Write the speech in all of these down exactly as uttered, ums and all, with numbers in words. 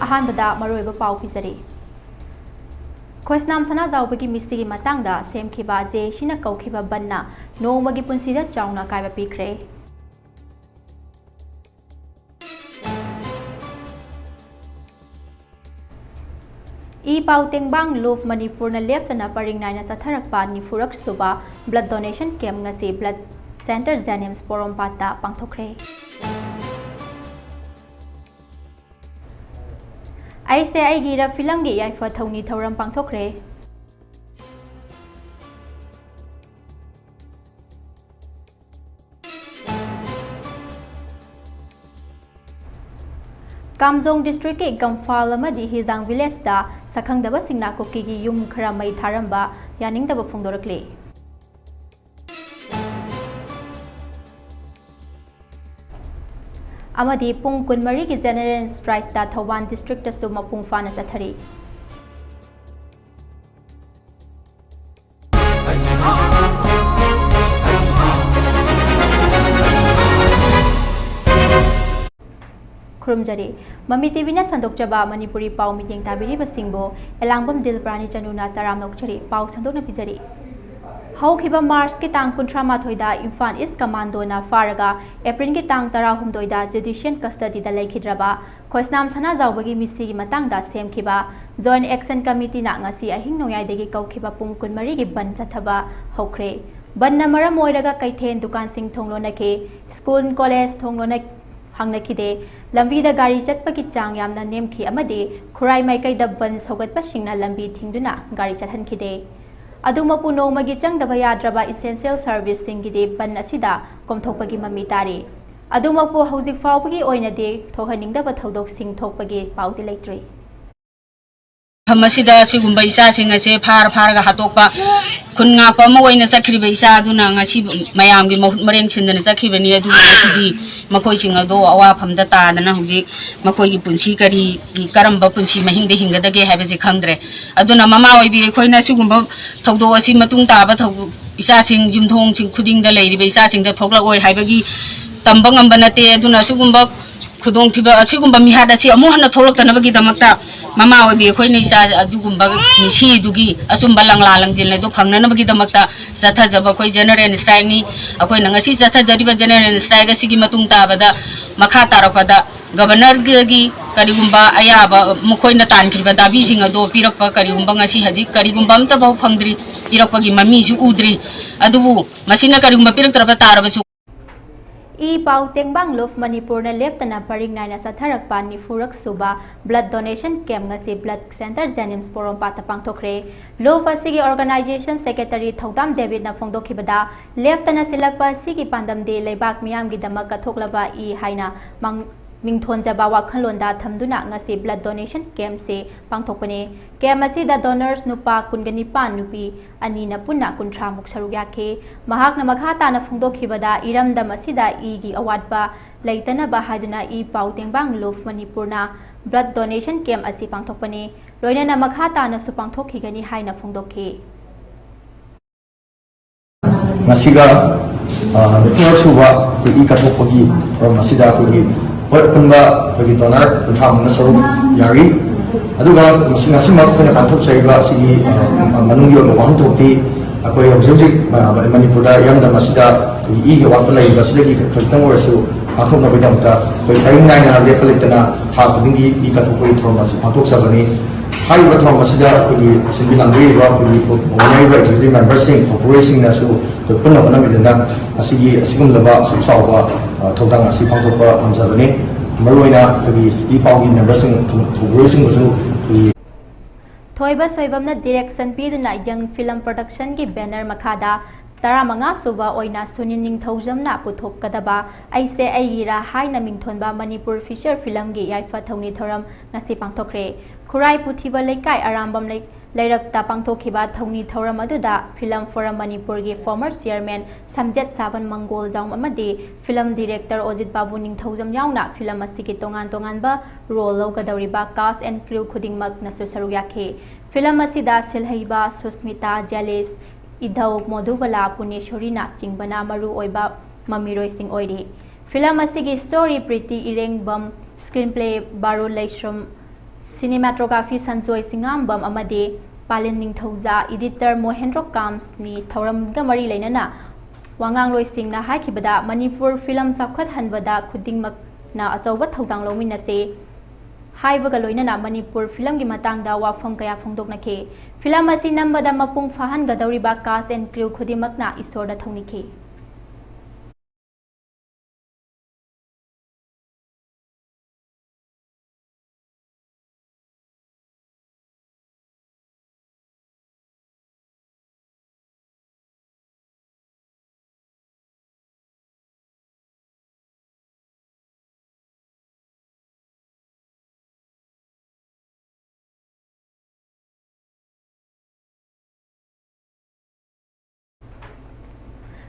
ꯑꯍꯥꯟꯕꯗ ꯃꯔꯨꯑꯣꯏꯕ ꯄꯥꯎ ꯄꯤꯖꯔꯤ꯫ ꯈꯣꯏꯁꯅꯥꯝ ꯁꯅꯥꯖꯥꯎꯕꯒꯤ ꯃꯤꯁꯤꯒꯤ ꯃꯇꯥꯡꯗ ꯁꯦꯝꯈꯤꯕ ꯖꯦ ꯑꯦ ꯁꯤꯅ ꯀꯧꯈꯤꯕ ꯕꯟꯅ ꯅꯣꯡꯃꯒꯤ ꯄꯨꯟꯁꯤꯗ ꯆꯥꯎꯅ ꯑꯀꯥꯏꯕ ꯄꯤꯈ꯭ꯔꯦ꯫ ꯏ ꯄꯥꯎ ꯇꯦꯡꯕꯥꯡ ꯂꯨꯞ ꯃꯅꯤꯄꯨꯔꯅ ꯂꯦꯞꯇꯅ ꯄꯔꯤꯡ ꯅꯥꯏꯅ ꯆꯠꯊꯔꯛꯄ ꯅꯤꯐꯨꯔꯛ ꯁꯨꯕ blood donation camp ꯉꯁꯤ blood centre ꯖꯦꯅꯤꯝꯁ ꯄꯣꯔꯣꯝꯄꯥꯠꯇ ꯄꯥꯡꯊꯣꯛꯈ꯭ꯔꯦ꯫ ꯑꯩꯁꯦ ꯑꯩꯒꯤꯔ ꯐꯤꯂꯝꯒꯤ ꯌꯥꯏꯐ ꯊꯧꯅꯤ ꯊꯧꯔꯝ ꯄꯥꯡꯊꯣꯛꯈ꯭ꯔꯦ꯫ ꯀꯥꯝꯖꯣꯡ ꯗꯤꯁꯇ꯭ꯔꯤꯛꯀꯤ ꯒꯝꯐꯥꯜ ꯑꯃꯗꯤ ꯍꯤꯖꯥꯡ ꯚꯤꯂꯦꯖꯇ ꯁꯛꯈꯪꯗꯕꯁꯤꯡꯅ ꯀꯨꯀꯤꯒꯤ ꯌꯨꯝ ꯈꯔ ꯃꯩ ꯊꯥꯔꯝꯕ ꯌꯥꯅꯤꯡꯗꯕ ꯐꯣꯡꯗꯣꯔꯛꯂꯤ꯫ ꯑꯃꯗꯤ ꯄꯨꯡ ꯀꯨꯟꯃꯔꯤꯒꯤ ꯖꯦꯅꯔꯦꯜ ꯁ꯭ꯇ꯭ꯔꯥꯏꯛꯇ ꯊꯧꯕꯥꯜ ꯗꯤꯁꯇ꯭ꯔꯤꯛꯇꯁꯨ ꯃꯄꯨꯡ ꯐꯥꯅ ꯆꯠꯊꯔꯤ꯫ ꯈꯨꯔꯨꯝꯖꯔꯤ꯫ ꯃꯃꯤ ꯇꯤꯚꯤꯅ ꯁꯟꯗꯣꯛꯆꯕ ꯃꯅꯤꯄꯨꯔꯤ ꯄꯥꯎ ꯃꯤꯠꯌꯦꯡ ꯇꯥꯕꯤꯔꯤꯕꯁꯤꯡꯕꯨ ꯑꯦꯂꯥꯡꯕꯝ ꯗꯤꯜꯄ꯭ꯔꯥꯅꯤ ꯆꯅꯨꯅ ꯇꯔꯥꯝꯅ ꯑꯣꯛꯆꯔꯤ꯫ ꯄꯥꯎ ꯁꯟꯗꯣꯛꯅ ꯄꯤꯖꯔꯤ꯫ ꯍꯧꯈꯤꯕ ꯃꯥꯔꯆꯀꯤ ꯇꯥꯡ ꯀꯨꯟꯊ꯭ꯔꯥ ꯃꯥꯊꯣꯏꯗ ꯏꯝꯐꯥꯜ ꯏꯁ ꯀꯃꯥꯟꯗꯣꯅ ꯐꯥꯔꯒ ꯑꯦꯄ꯭ꯔꯤꯜꯒꯤ ꯇꯥꯡ ꯇꯔꯥꯍꯨꯝꯗꯣꯏꯗ ꯖꯨꯗꯤꯁꯤꯌꯦꯜ ꯀꯁꯇꯗꯤꯗ ꯂꯩꯈꯤꯗ꯭ꯔꯕ ꯈꯣꯏꯁꯅꯥꯝ ꯁꯅꯥꯖꯥꯎꯕꯒꯤ ꯃꯤꯁꯤꯒꯤ ꯃꯇꯥꯡꯗ ꯁꯦꯝꯈꯤꯕ ꯖꯣꯏꯟꯠ ꯑꯦꯛꯁꯟ ꯀꯃꯤꯇꯤꯅ ꯉꯁꯤ ꯑꯍꯤꯡ ꯅꯣꯡꯌꯥꯏꯗꯒꯤ ꯀꯧꯈꯤꯕ ꯄꯨꯡ ꯀꯨꯟꯃꯔꯤꯒꯤ ꯕꯟ ꯆꯠꯊꯕ ꯍꯧꯈ꯭ꯔꯦ꯫ ꯕꯟꯅ ꯃꯔꯝ ꯑꯣꯏꯔꯒ ꯀꯩꯊꯦꯜ, ꯗꯨꯀꯥꯟꯁꯤꯡ ꯊꯣꯡ ꯂꯣꯟꯅꯈꯤ, ꯁ꯭ꯀꯨꯜ, ꯀꯣꯂꯦꯖ ꯊꯣꯡ ꯂꯣꯟꯅ ꯍꯥꯡꯅꯈꯤꯗꯦ꯫ ꯂꯝꯕꯤꯗ ꯒꯥꯔꯤ ꯆꯠꯄꯒꯤ ꯆꯥꯡ ꯌꯥꯝꯅ ꯅꯦꯝꯈꯤ ꯑꯃꯗꯤ ꯈꯨꯔꯥꯏ ꯃꯥꯏꯀꯩꯗ ꯕꯟ ꯁꯧꯒꯠꯄꯁꯤꯡꯅ ꯂꯝꯕꯤ ꯊꯤꯡꯗꯨꯅ ꯒꯥꯔꯤ ꯆꯠꯍꯟꯈꯤꯗꯦ꯫ ꯑꯗꯨꯃꯛꯄꯨ ꯅꯣꯡꯃꯒꯤ ꯆꯪꯗꯕ ꯌꯥꯗ꯭ꯔꯕ essential serviceꯁꯤꯡꯒꯤꯗꯤ ꯕꯟ ꯑꯁꯤꯗ ꯀꯣꯝꯊꯣꯛꯄꯒꯤ ꯃꯃꯤ ꯇꯥꯔꯤ꯫ ꯑꯗꯨꯃꯛꯄꯨ ꯍꯧꯖꯤꯛ ꯐꯥꯎꯕꯒꯤ ꯑꯣꯏꯅꯗꯤ ꯊꯣꯛꯍꯟꯅꯤꯡꯗꯕ ꯊꯧꯗꯣꯛꯁꯤꯡ ꯊꯣꯛꯄꯒꯤ ꯄꯥꯎꯗꯤ ꯂꯩꯇ꯭ꯔꯤ꯫ ꯃꯐꯝ ꯑꯁꯤꯗ ꯑꯁꯤꯒꯨꯝꯕ ꯏꯆꯥꯁꯤꯡ ꯑꯁꯦ ꯐꯥꯔ ꯐꯥꯔꯒ ꯍꯥꯠꯇꯣꯛꯄ, ꯈꯨꯟ ꯉꯥꯛꯄ ꯑꯃ ꯑꯣꯏꯅ ꯆꯠꯈ꯭ꯔꯤꯕ ꯏꯆꯥ ꯑꯗꯨꯅ ꯉꯁꯤ ꯃꯌꯥꯝꯒꯤ ꯃꯍꯨꯠ ꯃꯔꯦꯡ ꯁꯤꯟꯗꯅ ꯆꯠꯈꯤꯕꯅꯤ꯫ ꯑꯗꯨꯕꯨ ꯉꯁꯤꯗꯤ ꯃꯈꯣꯏꯁꯤꯡ ꯑꯗꯣ ꯑꯋꯥꯐꯝꯗ ꯇꯥꯗꯅ ꯍꯧꯖꯤꯛ ꯃꯈꯣꯏꯒꯤ ꯄꯨꯟꯁꯤ ꯀꯔꯤꯒꯤ, ꯀꯔꯝꯕ ꯄꯨꯟꯁꯤ ꯃꯍꯤꯡꯗ ꯍꯤꯡꯒꯗꯒꯦ ꯍꯥꯏꯕꯁꯤ ꯈꯪꯗ꯭ꯔꯦ꯫ ꯑꯗꯨꯅ ꯃꯃꯥ ꯑꯣꯏꯕꯤ ꯑꯩꯈꯣꯏꯅ ꯁꯤꯒꯨꯝꯕ ꯊꯧꯗꯣꯛ ꯑꯁꯤ ꯃꯇꯨꯡ ꯇꯥꯕ ꯊꯧꯗꯣꯛ, ꯏꯆꯥꯁꯤꯡ, ꯌꯨꯝꯊꯣꯡꯁꯤꯡ ꯈꯨꯗꯤꯡꯗ ꯂꯩꯔꯤꯕ ꯏꯆꯥꯁꯤꯡꯗ ꯊꯣꯛꯂꯛꯑꯣꯏ ꯍꯥꯏꯕꯒꯤ ꯇꯝꯕ ꯉꯝꯕ ꯅꯠꯇꯦ꯫ ꯑꯗꯨꯅ ꯁꯤꯒꯨꯝꯕ ꯈꯨꯗꯣꯡꯊꯤꯕ ꯑꯁꯤꯒꯨꯝꯕ ꯃꯤꯍꯥꯠ ꯑꯁꯤ ꯑꯃꯨꯛ ꯍꯟꯅ ꯊꯣꯛꯂꯛꯇꯅꯕꯒꯤꯗꯃꯛꯇ ꯃꯃꯥ ꯑꯣꯏꯕꯤ ꯑꯩꯈꯣꯏꯅ ꯏꯆꯥ ꯑꯗꯨꯒꯨꯝꯕ ꯃꯤꯁꯤ ꯑꯗꯨꯒꯤ ꯑꯆꯨꯝꯕ ꯂꯪꯂꯥ ꯂꯪꯖꯤꯟ ꯑꯗꯨ ꯐꯪꯅꯅꯕꯒꯤꯗꯃꯛꯇ ꯆꯠꯊꯖꯕ ꯑꯩꯈꯣꯏ ꯖꯦꯅꯔꯦꯜ ꯁ꯭ꯇ꯭ꯔꯥꯏꯛꯅꯤ꯫ ꯑꯩꯈꯣꯏꯅ ꯉꯁꯤ ꯆꯠꯊꯖꯔꯤꯕ ꯖꯦꯅꯔꯦꯜ ꯁ꯭ꯇ꯭ꯔꯥꯏꯛ ꯑꯁꯤꯒꯤ ꯃꯇꯨꯡ ꯇꯥꯕꯗ ꯃꯈꯥ ꯇꯥꯔꯛꯄꯗ ꯒꯕꯔꯅꯔꯒꯤ ꯀꯔꯤꯒꯨꯝꯕ ꯑꯌꯥꯕ ꯃꯈꯣꯏꯅ ꯇꯥꯟꯈꯤꯕ ꯗꯥꯕꯤꯁꯤꯡ ꯑꯗꯣ ꯄꯤꯔꯛꯄ ꯀꯔꯤꯒꯨꯝꯕ ꯉꯁꯤ ꯍꯧꯖꯤꯛ ꯀꯔꯤꯒꯨꯝꯕ ꯑꯝꯇꯐꯥꯎ ꯐꯪꯗ꯭ꯔꯤ, ꯄꯤꯔꯛꯄꯒꯤ ꯃꯃꯤꯁꯨ ꯎꯗ꯭ꯔꯤ꯫ ꯑꯗꯨꯕꯨ ꯃꯁꯤꯅ ꯀꯔꯤꯒꯨꯝꯕ ꯄꯤꯔꯛꯇ꯭ꯔꯕ ꯇꯥꯔꯕꯁꯨ, ꯏ ꯄꯥꯎ ꯇꯦꯡꯕꯥꯡ ꯂꯨꯞ ꯃꯅꯤꯄꯨꯔꯅ ꯂꯦꯞꯇꯅ ꯄꯔꯤꯡ ꯅꯥꯏꯅ ꯆꯠꯊꯔꯛꯄ ꯅꯤꯐꯨꯔꯛ ꯁꯨꯕ ꯕ꯭ꯂꯗ ꯗꯣꯅꯦꯁꯟ ꯀꯦꯝꯞ ꯉꯁꯤ ꯕ꯭ꯂꯗ ꯁꯦꯟꯇꯔ ꯖꯦꯅꯤꯝꯁ ꯄꯣꯔꯣꯝꯄꯥꯠꯇ ꯄꯥꯡꯊꯣꯛꯈ꯭ꯔꯦ꯫ ꯂꯨꯞ ꯑꯁꯤꯒꯤ ꯑꯣꯔꯒꯅꯥꯏꯖꯦꯁꯟ ꯁꯦꯀ꯭ꯔꯦꯇꯔꯤ ꯊꯧꯗꯥꯝ ꯗꯦꯕꯤꯠꯅ ꯐꯣꯡꯗꯣꯛꯈꯤꯕꯗ, ꯂꯦꯞꯇꯅ ꯁꯤꯜꯂꯛꯄ ꯑꯁꯤꯒꯤ ꯄꯥꯟꯗꯝꯗꯤ ꯂꯩꯕꯥꯛ ꯃꯤꯌꯥꯝꯒꯤꯗꯃꯛ ꯀꯠꯊꯣꯛꯂꯕ ꯏ ꯍꯥꯏꯅ ꯃꯥꯡ-, ꯃꯤꯡꯊꯣꯟꯖꯕ ꯋꯥꯈꯜꯂꯣꯟꯗ ꯊꯝꯗꯨꯅ ꯉꯁꯤ ꯕ꯭ꯂꯗ ꯗꯣꯅꯦꯁꯟ ꯀꯦꯝꯞꯁꯦ ꯄꯥꯡꯊꯣꯛꯄꯅꯤ꯫ ꯀꯦꯝꯞ ꯑꯁꯤꯗ ꯗꯣꯅꯔꯁ ꯅꯨꯄꯥ ꯀꯨꯟꯒ ꯅꯤꯄꯥꯟ, ꯅꯨꯄꯤ ꯑꯅꯤꯅ ꯄꯨꯟꯅ ꯀꯨꯟꯊ꯭ꯔꯥꯃꯨꯛ ꯁꯔꯨꯛ ꯌꯥꯈꯤ꯫ ꯃꯍꯥꯛꯅ ꯃꯈꯥ ꯇꯥꯅ ꯐꯣꯡꯗꯣꯛꯈꯤꯕꯗ, ꯏꯔꯝꯗꯝ ꯑꯁꯤꯗ ꯏꯒꯤ ꯑꯋꯥꯠꯄ ꯂꯩꯇꯅꯕ ꯍꯥꯏꯗꯨꯅ ꯏ ꯄꯥꯎ ꯇꯦꯡꯕꯥꯡ ꯂꯨꯞ ꯃꯅꯤꯄꯨꯔꯅ ꯕ꯭ꯂꯗ ꯗꯣꯅꯦꯁꯟ ꯀꯦꯝꯞ ꯑꯁꯤ ꯄꯥꯡꯊꯣꯛꯄꯅꯤ꯫ ꯂꯣꯏꯅꯅ ꯃꯈꯥ ꯇꯥꯅꯁꯨ ꯄꯥꯡꯊꯣꯛꯈꯤꯒꯅꯤ ꯍꯥꯏꯅ ꯐꯣꯡꯗꯣꯛꯈꯤ꯫ ꯉꯁꯤꯒ, ꯑ, ꯅꯤꯐꯨꯔꯛ ꯁꯨꯕ ꯑꯩꯈꯣꯏ ꯏ ꯀꯠꯊꯣꯛꯄꯒꯤ ꯊꯧꯔꯝ ꯑꯁꯤꯗ ꯑꯩꯈꯣꯏꯒꯤ, ꯍꯣꯏ, ꯑꯄꯨꯟꯕ ꯑꯩꯈꯣꯏꯒꯤ ꯗꯣꯅꯔ ꯀꯨꯟꯊ꯭ꯔꯥꯃꯨꯛꯅ ꯁꯔꯨꯛ ꯌꯥꯔꯤ꯫ ꯑꯗꯨꯒ ꯉꯁꯤ, ꯉꯁꯤꯃꯛ ꯑꯩꯈꯣꯏꯅ ꯄꯥꯡꯊꯣꯛꯆꯔꯤꯕ ꯑꯁꯤꯒꯤ, ꯑ, ꯃꯅꯨꯡꯒꯤ ꯑꯣꯏꯕ ꯋꯥꯍꯟꯊꯣꯛꯇꯤ ꯑꯩꯈꯣꯏ ꯍꯧꯖꯤꯛ ꯍꯧꯖꯤꯛ, ꯑ, ꯃꯅꯤꯄꯨꯔꯗ ꯏꯔꯝꯗꯝ ꯑꯁꯤꯗ ꯑꯩꯈꯣꯏꯒꯤ ꯏꯒꯤ ꯑꯋꯥꯠꯄ ꯂꯩꯔꯤꯕ ꯑꯁꯤꯗꯒꯤ ꯈꯖꯤꯛꯇꯪ ꯑꯣꯏꯔꯁꯨ ꯉꯥꯛꯊꯣꯛꯅꯕꯒꯤꯗꯃꯛꯇ ꯑꯩꯈꯣꯏ ꯄꯔꯤꯡ ꯅꯥꯏꯅ ꯂꯦꯞꯄ ꯂꯩꯇꯅ ꯊꯥ ꯈꯨꯗꯤꯡꯒꯤ ꯏ ꯀꯠꯊꯣꯛꯄꯒꯤ ꯊꯧꯔꯝ ꯑꯁꯤ ꯄꯥꯡꯊꯣꯛꯆꯕꯅꯤ꯫ ꯍꯥꯏꯔꯤꯕ ꯊꯧꯔꯝ ꯑꯁꯤꯗ ꯑꯩꯈꯣꯏꯒꯤ ꯁꯤꯟꯕꯤ ꯂꯥꯡꯕꯤꯔꯤꯕ ꯑꯩꯈꯣꯏꯒꯤ ꯂꯩꯔꯤꯕ ꯑꯦꯛꯖꯤꯀ꯭ꯌꯨꯇꯤꯚ ꯃꯦꯝꯕꯔꯁꯤꯡ, ꯊꯧꯄꯨꯔꯣꯏꯁꯤꯡꯅꯁꯨ ꯑꯩꯈꯣꯏ ꯄꯨꯟꯅ ꯍꯣꯠꯅꯃꯤꯟꯅꯅ ꯑꯁꯤꯒꯤ ꯑꯁꯤꯒꯨꯝꯂꯕ ꯑꯁꯨꯛ ꯆꯥꯎꯕ, ꯑ, ꯊꯧꯗꯥꯡ ꯑꯁꯤ ꯄꯥꯡꯊꯣꯛꯄ ꯉꯝꯖꯕꯅꯤ꯫ ꯃꯔꯨꯑꯣꯏꯅ ꯑꯩꯈꯣꯏꯒꯤ ꯏ ꯄꯥꯎꯒꯤ ꯃꯦꯝꯕꯔꯁꯤꯡ, ꯊꯧ-, ꯊꯧꯄꯨꯔꯣꯏꯁꯤꯡꯕꯨꯁꯨ ꯑꯩꯈꯣꯏꯒꯤ ꯊꯣꯏꯕ ꯁꯣꯏꯕꯝꯅ ꯗꯤꯔꯦꯛꯁꯟ ꯄꯤꯗꯨꯅ ꯌꯪ ꯐꯤꯂꯝ ꯄ꯭ꯔꯗꯛꯁꯟꯒꯤ ꯕꯦꯅꯔ ꯃꯈꯥꯗ ꯇꯔꯥꯃꯉꯥ ꯁꯨꯕ ꯑꯣꯏꯅ ꯁꯨꯅꯤꯜ ꯅꯤꯡꯊꯧꯖꯝꯅ ꯄꯨꯊꯣꯛꯀꯗꯕ ꯑꯩꯁꯦ ꯑꯩꯒꯤꯔꯥ ꯍꯥꯏꯅ ꯃꯤꯡꯊꯣꯟꯕ ꯃꯅꯤꯄꯨꯔ ꯐꯤꯆꯔ ꯐꯤꯂꯝꯒꯤ ꯌꯥꯏꯐ ꯊꯧꯅꯤ ꯊꯧꯔꯝ ꯉꯁꯤ ꯄꯥꯡꯊꯣꯛꯈ꯭ꯔꯦ꯫ ꯈꯨꯔꯥꯏ ꯄꯨꯊꯤꯕ ꯂꯩꯀꯥꯏ ꯑꯔꯥꯝꯕꯝ ꯂꯩ-, ꯂꯩꯔꯛꯇ ꯄꯥꯡꯊꯣꯛꯈꯤꯕ ꯊꯧꯅꯤ ꯊꯧꯔꯝ ꯑꯗꯨꯗ ꯐꯤꯂꯝ ꯐꯣꯔꯝ ꯃꯅꯤꯄꯨꯔꯒꯤ ꯐꯣꯔꯃꯔ ꯆꯤꯌꯔꯃꯦꯟ ꯁꯝꯖꯦꯠ ꯁꯥꯕꯟ ꯃꯪꯒꯣꯜꯖꯥꯎ ꯑꯃꯗꯤ ꯐꯤꯂꯝ ꯗꯤꯔꯦꯛꯇꯔ ꯑꯣꯖꯤꯠ ꯕꯥꯕꯨ ꯅꯤꯡꯊꯧꯖꯝ ꯌꯥꯎꯅ ꯐꯤꯂꯝ ꯑꯁꯤꯒꯤ ꯇꯣꯉꯥꯟ ꯇꯣꯉꯥꯟꯕ ꯔꯣꯜ ꯂꯧꯒꯗꯧꯔꯤꯕ ꯀꯥꯁ ꯑꯦꯟ ꯀ꯭ꯔꯤꯎ ꯈꯨꯗꯤꯡꯃꯛꯅꯁꯨ ꯁꯔꯨꯛ ꯌꯥꯈꯤ꯫ ꯐꯤꯂꯝ ꯑꯁꯤꯗ ꯁꯤꯜꯍꯩꯕ ꯁꯨꯁꯃꯤꯇꯥ, ꯖꯦꯂꯤꯁ, ꯏꯙꯧ, ꯃꯣꯙꯨꯕꯂꯥ, ꯄꯨꯅꯦꯁꯣꯔꯤꯅ ꯆꯤꯡꯕꯅ ꯃꯔꯨ ꯑꯣꯏꯕ ꯃꯃꯤꯔꯣꯏꯁꯤꯡ ꯑꯣꯏꯔꯤ꯫ Film ꯑꯁꯤꯒꯤ story ꯄ꯭ꯔꯤꯇꯤ ꯏꯔꯦꯡꯕꯝ, screenplay ꯕꯥꯔꯣ ꯂꯩꯁ꯭ꯔꯝ, cinematography ꯁꯟꯖꯣꯏ ꯁꯤꯡꯉꯥꯝꯕꯝ ꯑꯃꯗꯤ ꯄꯥꯂꯤꯟ ꯅꯤꯡꯊꯧꯖꯥ, editor ꯃꯣꯍꯦꯟꯗ꯭ꯔꯣ ꯀꯥꯝꯁꯅꯤ꯫ ꯊꯧꯔꯝꯒ ꯃꯔꯤ ꯂꯩꯅꯅ ꯋꯥꯉꯥꯡꯂꯣꯏꯁꯤꯡꯅ ꯍꯥꯏꯈꯤꯕꯗ, ꯃꯅꯤꯄꯨꯔ film ꯆꯥꯎꯈꯠꯍꯟꯕꯗ ꯈꯨꯗꯤꯡꯃꯛꯅ ꯑꯆꯧꯕ ꯊꯧꯗꯥꯡ ꯂꯧꯃꯤꯟꯅꯁꯤ ꯍꯥꯏꯕꯒ ꯂꯣꯏꯅꯅ ꯃꯅꯤꯄꯨꯔ filmꯒꯤ ꯃꯇꯥꯡꯗ ꯋꯥꯐꯝ ꯀꯌꯥ ꯐꯣꯡꯗꯣꯛꯅꯈꯤ꯫ Film ꯑꯁꯤ ꯅꯝꯕꯗ ꯃꯄꯨꯡ ꯐꯥꯍꯟꯒꯗꯧꯔꯤꯕ cast and crew ꯈꯨꯗꯤꯡꯃꯛꯅ ꯏꯁꯣꯔꯗ ꯊꯧꯅꯤꯈꯤ꯫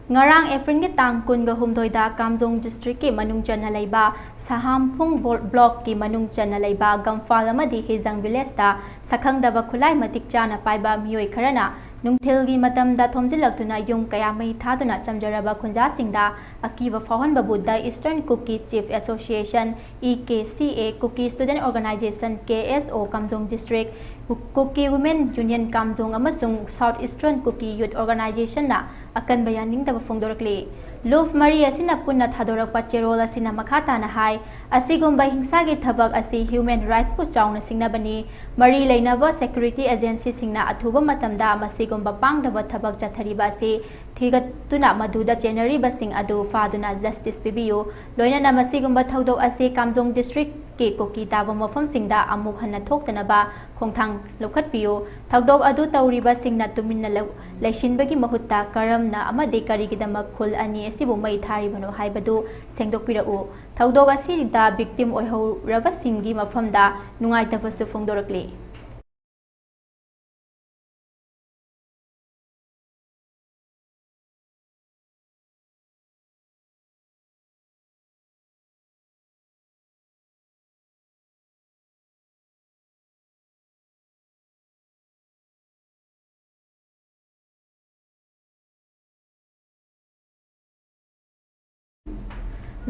ꯉꯔꯥꯡ Aprilꯒꯤ ꯇꯥꯡ ꯀꯨꯟꯒ ꯍꯨꯝꯗꯣꯏꯗ ꯀꯥꯝꯖꯣꯡ districtꯀꯤ ꯃꯅꯨꯡ ꯆꯟꯅ ꯂꯩꯕ ꯁꯍꯥꯝꯐꯨꯡ ꯕꯣ-, blockꯀꯤ ꯃꯅꯨꯡ ꯆꯟꯅ ꯂꯩꯕ ꯒꯝꯐꯥꯜ ꯑꯃꯗꯤ ꯍꯤꯖꯪ villageꯇ ꯁꯛꯈꯪꯗꯕ ꯈꯨꯠꯂꯥꯏ ꯃꯇꯤꯛ ꯆꯥꯅ ꯄꯥꯏꯕ ꯃꯤꯑꯣꯏ ꯈꯔꯅ ꯅꯨꯡꯊꯤꯜꯒꯤ ꯃꯇꯝꯗ ꯊꯣꯝꯖꯤꯜꯂꯛꯇꯨꯅ ꯌꯨꯝ ꯀꯌꯥ ꯃꯩ ꯊꯥꯗꯨꯅ ꯆꯝꯖꯔꯕ ꯈꯨꯟꯖꯥꯁꯤꯡꯗ ꯑꯀꯤꯕ ꯐꯥꯎꯍꯟꯕꯕꯨ The Eastern Kuki Chief Association, E K C A, Kuki Student Organisation, K S O, Kamjong district, Ku-, Kuki Women Union ꯀꯥꯝꯖꯣꯡ ꯑꯃꯁꯨꯡ South Eastern Kuki Youth Organizationꯅ ꯑꯀꯟꯕ ꯌꯥꯅꯤꯡꯗꯕ ꯐꯣꯡꯗꯣꯔꯛꯂꯤ꯫ Loof ꯃꯔꯤ ꯑꯁꯤꯅ ꯄꯨꯟꯅ ꯊꯥꯗꯣꯔꯛꯄ ꯆꯦꯔꯣꯜ ꯑꯁꯤꯅ ꯃꯈꯥ ꯇꯥꯅ ꯍꯥꯏ, ꯑꯁꯤꯒꯨꯝꯕ ꯍꯤꯡꯁꯥꯒꯤ ꯊꯕꯛ ꯑꯁꯤ human rightsꯄꯨ ꯆꯥꯎꯅ ꯁꯤꯡꯅꯕꯅꯤ꯫ ꯃꯔꯤ ꯂꯩꯅꯕ security agencyꯁꯤꯡꯅ ꯑꯊꯨꯕ ꯃꯇꯝꯗ ꯃꯁꯤꯒꯨꯝꯕ ꯄꯥꯡꯗꯕ ꯊꯕꯛ ꯆꯠꯊꯔꯤꯕ ꯑꯁꯤ ꯊꯤꯒꯠꯇꯨꯅ ꯃꯗꯨꯗ ꯆꯦꯟꯅꯔꯤꯕꯁꯤꯡ ꯑꯗꯨ ꯐꯥꯗꯨꯅ justice ꯄꯤꯕꯤꯌꯨ꯫ ꯂꯣꯏꯅꯅ ꯃꯁꯤꯒꯨꯝꯕ ꯊꯧꯗꯣꯛ ꯑꯁꯤ ꯀꯥꯝꯖꯣꯡ districtꯀꯤ ꯀꯨꯀꯤ ꯇꯥꯕ ꯃꯐꯝꯁꯤꯡꯗ ꯑꯃꯨꯛ ꯍꯟꯅ ꯊꯣꯛꯇꯅꯕ ꯈꯣꯡꯊꯥꯡ ꯂꯧꯈꯠꯄꯤꯌꯨ꯫ ꯊꯧꯗꯣꯛ ꯑꯗꯨ ꯇꯧꯔꯤꯕꯁꯤꯡꯅ ꯇꯨꯃꯤꯟꯅ ꯂꯧ-, ꯂꯩꯁꯤꯟꯕꯒꯤ ꯃꯍꯨꯠꯇ ꯀꯔꯝꯅ ꯑꯃꯗꯤ ꯀꯔꯤꯒꯤꯗꯃꯛ ꯈꯨꯜ ꯑꯅꯤ ꯑꯁꯤꯕꯨ ꯃꯩ ꯊꯥꯔꯤꯕꯅꯣ ꯍꯥꯏꯕꯗꯨ ꯁꯦꯡꯗꯣꯛꯄꯤꯔꯛꯎ꯫ ꯊꯧꯗꯣꯛ ꯑꯁꯤꯗ victim ꯑꯣꯏꯍꯧꯔꯕꯁꯤꯡꯒꯤ ꯃꯐꯝꯗ ꯅꯨꯡꯉꯥꯏꯇꯕꯁꯨ ꯐꯣꯡꯗꯣꯔꯛꯂꯤ꯫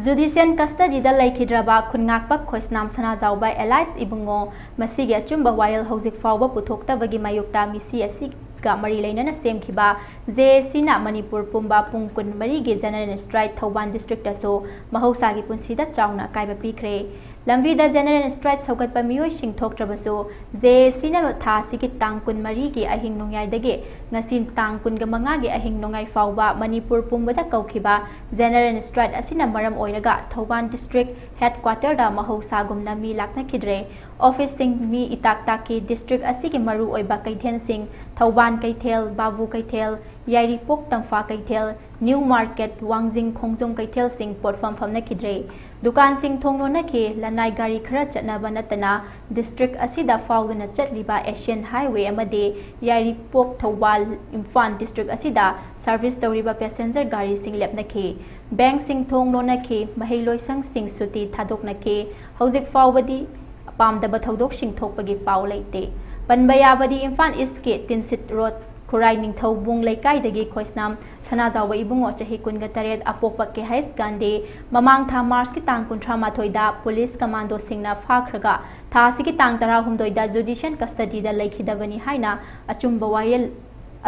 Judicial custodyꯗ ꯂꯩꯈꯤꯗ꯭ꯔꯕ ꯈꯨꯟꯉꯥꯛꯄ ꯈꯣꯏꯁꯅꯥꯝ ꯁꯅꯥꯖꯥꯎꯕ alias ꯏꯕꯨꯡꯉꯣ, ꯃꯁꯤꯒꯤ ꯑꯆꯨꯝꯕ ꯋꯥꯌꯦꯜ ꯍꯧꯖꯤꯛ ꯐꯥꯎꯕ ꯄꯨꯊꯣꯛꯇꯕꯒꯤ ꯃꯥꯌꯣꯛꯇ ꯃꯤꯁꯤ ꯑꯁꯤꯒ ꯃꯔꯤ ꯂꯩꯅꯅ ꯁꯦꯝꯈꯤꯕ JACꯅ ꯃꯅꯤꯄꯨꯔ ꯄꯨꯝꯕ ꯄꯨꯡ ꯀꯨꯟꯃꯔꯤꯒꯤ general strike ꯊꯧꯕꯥꯜ districtꯇꯁꯨ ꯃꯍꯧꯁꯥꯒꯤ ꯄꯨꯟꯁꯤꯗ ꯆꯥꯎꯅ ꯑꯀꯥꯏꯕ ꯄꯤꯈ꯭ꯔꯦ꯫ ꯂꯝꯕꯤꯗ general strike ꯁꯧꯒꯠꯄ ꯃꯤꯑꯣꯏꯁꯤꯡ ꯊꯣꯛꯇ꯭ꯔꯕꯁꯨ, JACꯅ ꯊꯥ ꯑꯁꯤꯒꯤ ꯇꯥꯡ ꯀꯨꯟꯃꯔꯤꯒꯤ ꯑꯍꯤꯡ ꯅꯣꯡꯌꯥꯏꯗꯒꯤ ꯉꯁꯤ ꯇꯥꯡ ꯀꯨꯟꯃꯉꯥꯒꯤ ꯑꯍꯤꯡ ꯅꯣꯡꯌꯥꯏ ꯐꯥꯎꯕ ꯃꯅꯤꯄꯨꯔ ꯄꯨꯝꯕꯗ ꯀꯧꯈꯤꯕ general strike ꯑꯁꯤꯅ ꯃꯔꯝ ꯑꯣꯏꯔꯒ ꯊꯧꯕꯥꯜ district headquarterꯗ ꯃꯍꯧꯁꯥꯒꯨꯝꯅ ꯃꯤ ꯂꯥꯛꯅꯈꯤꯗ꯭ꯔꯦ꯫ Officeꯁꯤꯡ ꯃꯤ ꯏꯇꯥꯛ ꯇꯥꯛꯈꯤ꯫ District ꯑꯁꯤꯒꯤ ꯃꯔꯨꯑꯣꯏꯕ ꯀꯩꯊꯦꯜꯁꯤꯡ ꯊꯧꯕꯥꯜ ꯀꯩꯊꯦꯜ, ꯕꯥꯕꯨ ꯀꯩꯊꯦꯜ, ꯌꯥꯏꯔꯤꯄꯣꯛ ꯇꯝꯐꯥ ꯀꯩꯊꯦꯜ, New Market, ꯋꯥꯡꯖꯤꯡ ꯈꯣꯡꯖꯣꯝ ꯀꯩꯊꯦꯜꯁꯤꯡ ꯄꯣꯠꯐꯝ ꯐꯝꯅꯈꯤꯗ꯭ꯔꯦ꯫ ꯗꯨꯀꯥꯟꯁꯤꯡ ꯊꯣꯡ ꯂꯣꯟꯅꯈꯤ꯫ ꯂꯅꯥꯏ ꯒꯥꯔꯤ ꯈꯔ ꯆꯠꯅꯕ ꯅꯠꯇꯅ district ꯑꯁꯤꯗ ꯐꯥꯎꯗꯨꯅ ꯆꯠꯂꯤꯕ Asian Highway ꯑꯃꯗꯤ ꯌꯥꯏꯔꯤꯄꯣꯛ ꯊꯧꯕꯥꯜ ꯏꯝꯐꯥꯜ district ꯑꯁꯤꯗ service ꯇꯧꯔꯤꯕ passenger ꯒꯥꯔꯤꯁꯤꯡ ꯂꯦꯞꯅꯈꯤ꯫ Bankꯁꯤꯡ ꯊꯣꯡ ꯂꯣꯟꯅꯈꯤ꯫ ꯃꯍꯩꯂꯣꯏꯁꯪꯁꯤꯡ ꯁꯨꯇꯤ ꯊꯥꯗꯣꯛꯅꯈꯤ꯫ ꯍꯧꯖꯤꯛ ꯐꯥꯎꯕꯗꯤ ꯄꯥꯝꯗꯕ ꯊꯧꯗꯣꯛꯁꯤꯡ ꯊꯣꯛꯄꯒꯤ ꯄꯥꯎ ꯂꯩꯇꯦ꯫ ꯄꯟꯕ ꯌꯥꯕꯗꯤ ꯏꯝꯐꯥꯜ Eastꯀꯤ ꯇꯤꯟꯁꯤꯠ ꯔꯣꯗ, ꯈꯨꯔꯥꯏ ꯅꯤꯡꯊꯧꯕꯨꯡ ꯂꯩꯀꯥꯏꯗꯒꯤ ꯈꯣꯏꯁꯅꯥꯝ ꯁꯅꯥꯖꯥꯎꯕ ꯏꯕꯨꯡꯉꯣ, ꯆꯍꯤ ꯀꯨꯟꯒ ꯇꯔꯦꯠ, ꯑꯄꯣꯛꯄ ꯀꯦ ꯍꯩꯁ ꯒꯥꯟꯙꯤ, ꯃꯃꯥꯡ ꯊꯥ ꯃꯥꯔꯆꯀꯤ ꯇꯥꯡ ꯀꯨꯟꯊ꯭ꯔꯥ ꯃꯥꯊꯣꯏꯗ ꯄꯨꯂꯤꯁ ꯀꯃꯥꯟꯗꯣꯁꯤꯡꯅ ꯐꯥꯈ꯭ꯔꯒ ꯊꯥ ꯑꯁꯤꯒꯤ ꯇꯥꯡ ꯇꯔꯥꯍꯨꯝꯗꯣꯏꯗ judicial custodyꯗ ꯂꯩꯈꯤꯗꯕꯅꯤ ꯍꯥꯏꯅ ꯑꯆꯨꯝꯕ ꯋꯥꯌꯦꯜ,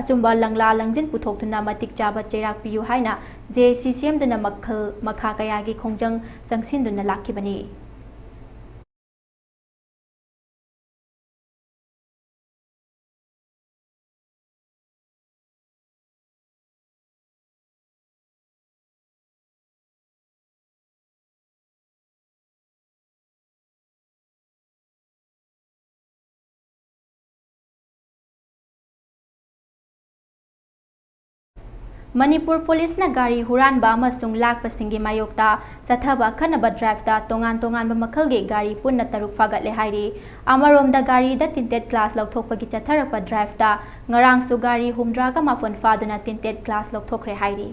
ꯑꯆꯨꯝꯕ ꯂꯪꯂꯥ ꯂꯪꯖꯤꯟ ꯄꯨꯊꯣꯛꯇꯨꯅ ꯃꯇꯤꯛ ꯆꯥꯕ ꯆꯩꯔꯥꯛ ꯄꯤꯌꯨ ꯍꯥꯏꯅ JAC ꯁꯦꯝꯗꯨꯅ ꯃꯈꯜ ꯃꯈꯥ ꯀꯌꯥꯒꯤ ꯈꯣꯡꯖꯪ ꯆꯪꯁꯤꯟꯗꯨꯅ ꯂꯥꯛꯈꯤꯕꯅꯤ꯫ ꯃꯅꯤꯄꯨꯔ ꯄꯨꯂꯤꯁꯅ ꯒꯥꯔꯤ ꯍꯨꯔꯥꯟꯕ ꯑꯃꯁꯨꯡ ꯂꯥꯛꯄꯁꯤꯡꯒꯤ ꯃꯥꯌꯣꯛꯇ ꯆꯠꯊꯕ ꯑꯈꯟꯅꯕ driveꯇ ꯇꯣꯉꯥꯟ ꯇꯣꯉꯥꯟꯕ ꯃꯈꯜꯒꯤ ꯒꯥꯔꯤ ꯄꯨꯟꯅ ꯇꯔꯨꯛ ꯐꯥꯒꯠꯂꯦ ꯍꯥꯏꯔꯤ꯫ ꯑꯃꯔꯣꯝꯗ ꯒꯥꯔꯤꯗ tinted glass ꯂꯧꯊꯣꯛꯄꯒꯤ ꯆꯠꯊꯔꯛꯄ driveꯇ ꯉꯔꯥꯡꯁꯨ ꯒꯥꯔꯤ ꯍꯨꯝꯗ꯭ꯔꯥꯒ ꯃꯥꯄꯟ ꯐꯥꯗꯨꯅ tinted glass ꯂꯧꯊꯣꯛꯈ꯭ꯔꯦ ꯍꯥꯏꯔꯤ꯫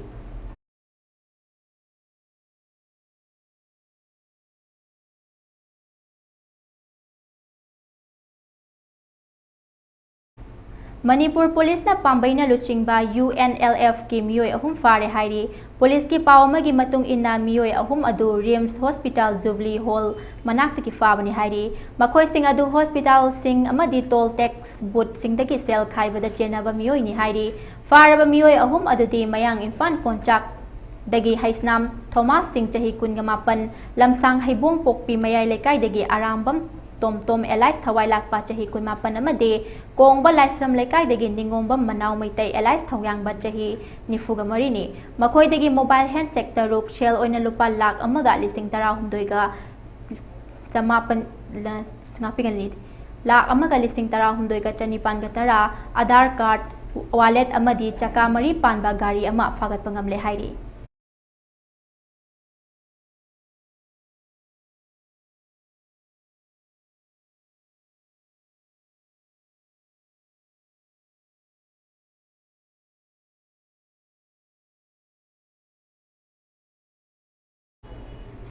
ꯃꯅꯤꯄꯨꯔ ꯄꯨꯂꯤꯁꯅ ꯄꯥꯝꯕꯩꯅ ꯂꯨꯆꯤꯡꯕ UNLFꯀꯤ ꯃꯤꯑꯣꯏ ꯑꯍꯨꯝ ꯐꯥꯔꯦ ꯍꯥꯏꯔꯤ꯫ ꯄꯨꯂꯤꯁꯀꯤ ꯄꯥꯎ ꯑꯃꯒꯤ ꯃꯇꯨꯡ ꯏꯟꯅ, ꯃꯤꯑꯣꯏ ꯑꯍꯨꯝ ꯑꯗꯨ ꯔꯤꯝꯁ ꯍꯣꯁꯄꯤꯇꯥꯜ ꯖꯨꯕꯂꯤ ꯍꯣꯜ ꯃꯅꯥꯛꯇꯒꯤ ꯐꯥꯕꯅꯤ ꯍꯥꯏꯔꯤ꯫ ꯃꯈꯣꯏꯁꯤꯡ ꯑꯗꯨ ꯍꯣꯁꯄꯤꯇꯥꯜꯁꯤꯡ ꯑꯃꯗꯤ ꯇꯣꯜ ꯇꯦꯛꯁ ꯕꯨꯠꯁꯤꯡꯗꯒꯤ ꯁꯦꯜ ꯈꯥꯏꯕꯗ ꯆꯦꯟꯅꯕ ꯃꯤꯑꯣꯏꯅꯤ ꯍꯥꯏꯔꯤ꯫ ꯐꯥꯔꯕ ꯃꯤꯑꯣꯏ ꯑꯍꯨꯝ ꯑꯗꯨꯗꯤ ꯃꯌꯥꯡ ꯏꯝꯐꯥꯜ ꯀꯣꯟꯆꯥꯛꯗꯒꯤ ꯍꯩꯁꯅꯥꯝ ꯊꯣꯃꯥꯁ ꯁꯤꯡ, ꯆꯍꯤ ꯀꯨꯟꯒ ꯃꯥꯄꯟ, ꯂꯝꯁꯥꯡ ꯍꯩꯕꯣꯡ ꯄꯣꯛꯄꯤ ꯃꯌꯥꯏ ꯂꯩꯀꯥꯏꯗꯒꯤ ꯑꯔꯥꯝꯕꯝ ꯇꯣꯝꯇꯣꯝ ꯑꯦꯂꯥꯏꯁ ꯊꯋꯥꯏ ꯂꯥꯛꯄ, ꯆꯍꯤ ꯀꯨꯟꯃꯥꯄꯟ ꯑꯃꯗꯤ ꯀꯣꯡꯕ ꯂꯥꯏꯁ꯭ꯔꯝ ꯂꯩꯀꯥꯏꯗꯒꯤ ꯅꯤꯉꯣꯝꯕꯝ ꯃꯅꯥꯎ ꯃꯩꯇꯩ ꯑꯦꯂꯥꯏꯁ ꯊꯧꯌꯥꯡꯕ, ꯆꯍꯤ ꯅꯤꯐꯨꯒ ꯃꯔꯤꯅꯤ꯫ ꯃꯈꯣꯏꯗꯒꯤ ꯃꯣꯕꯥꯏꯜ ꯍꯦꯟꯁꯦꯠ ꯇꯔꯨꯛ, ꯁꯦꯜ ꯑꯣꯏꯅ ꯂꯨꯄꯥ ꯂꯥꯈ ꯑꯃꯒ ꯂꯤꯁꯤꯡ ꯇꯔꯥꯍꯨꯝꯗꯣꯏꯒ ꯆꯃꯥꯄꯟ, ꯉꯥꯛꯄꯤꯒꯅꯤ, ꯂꯥꯈ ꯑꯃꯒ ꯂꯤꯁꯤꯡ ꯇꯔꯥꯍꯨꯝꯗꯣꯏꯒ ꯆꯅꯤꯄꯥꯟꯒ ꯇꯔꯥ, ꯑꯙꯥꯔ ꯀꯥꯔꯗ, ꯋꯥꯂꯦꯠ ꯑꯃꯗꯤ ꯆꯀꯥ ꯃꯔꯤ ꯄꯥꯟꯕ ꯒꯥꯔꯤ ꯑꯃ ꯐꯥꯒꯠꯄ ꯉꯝꯂꯦ ꯍꯥꯏꯔꯤ꯫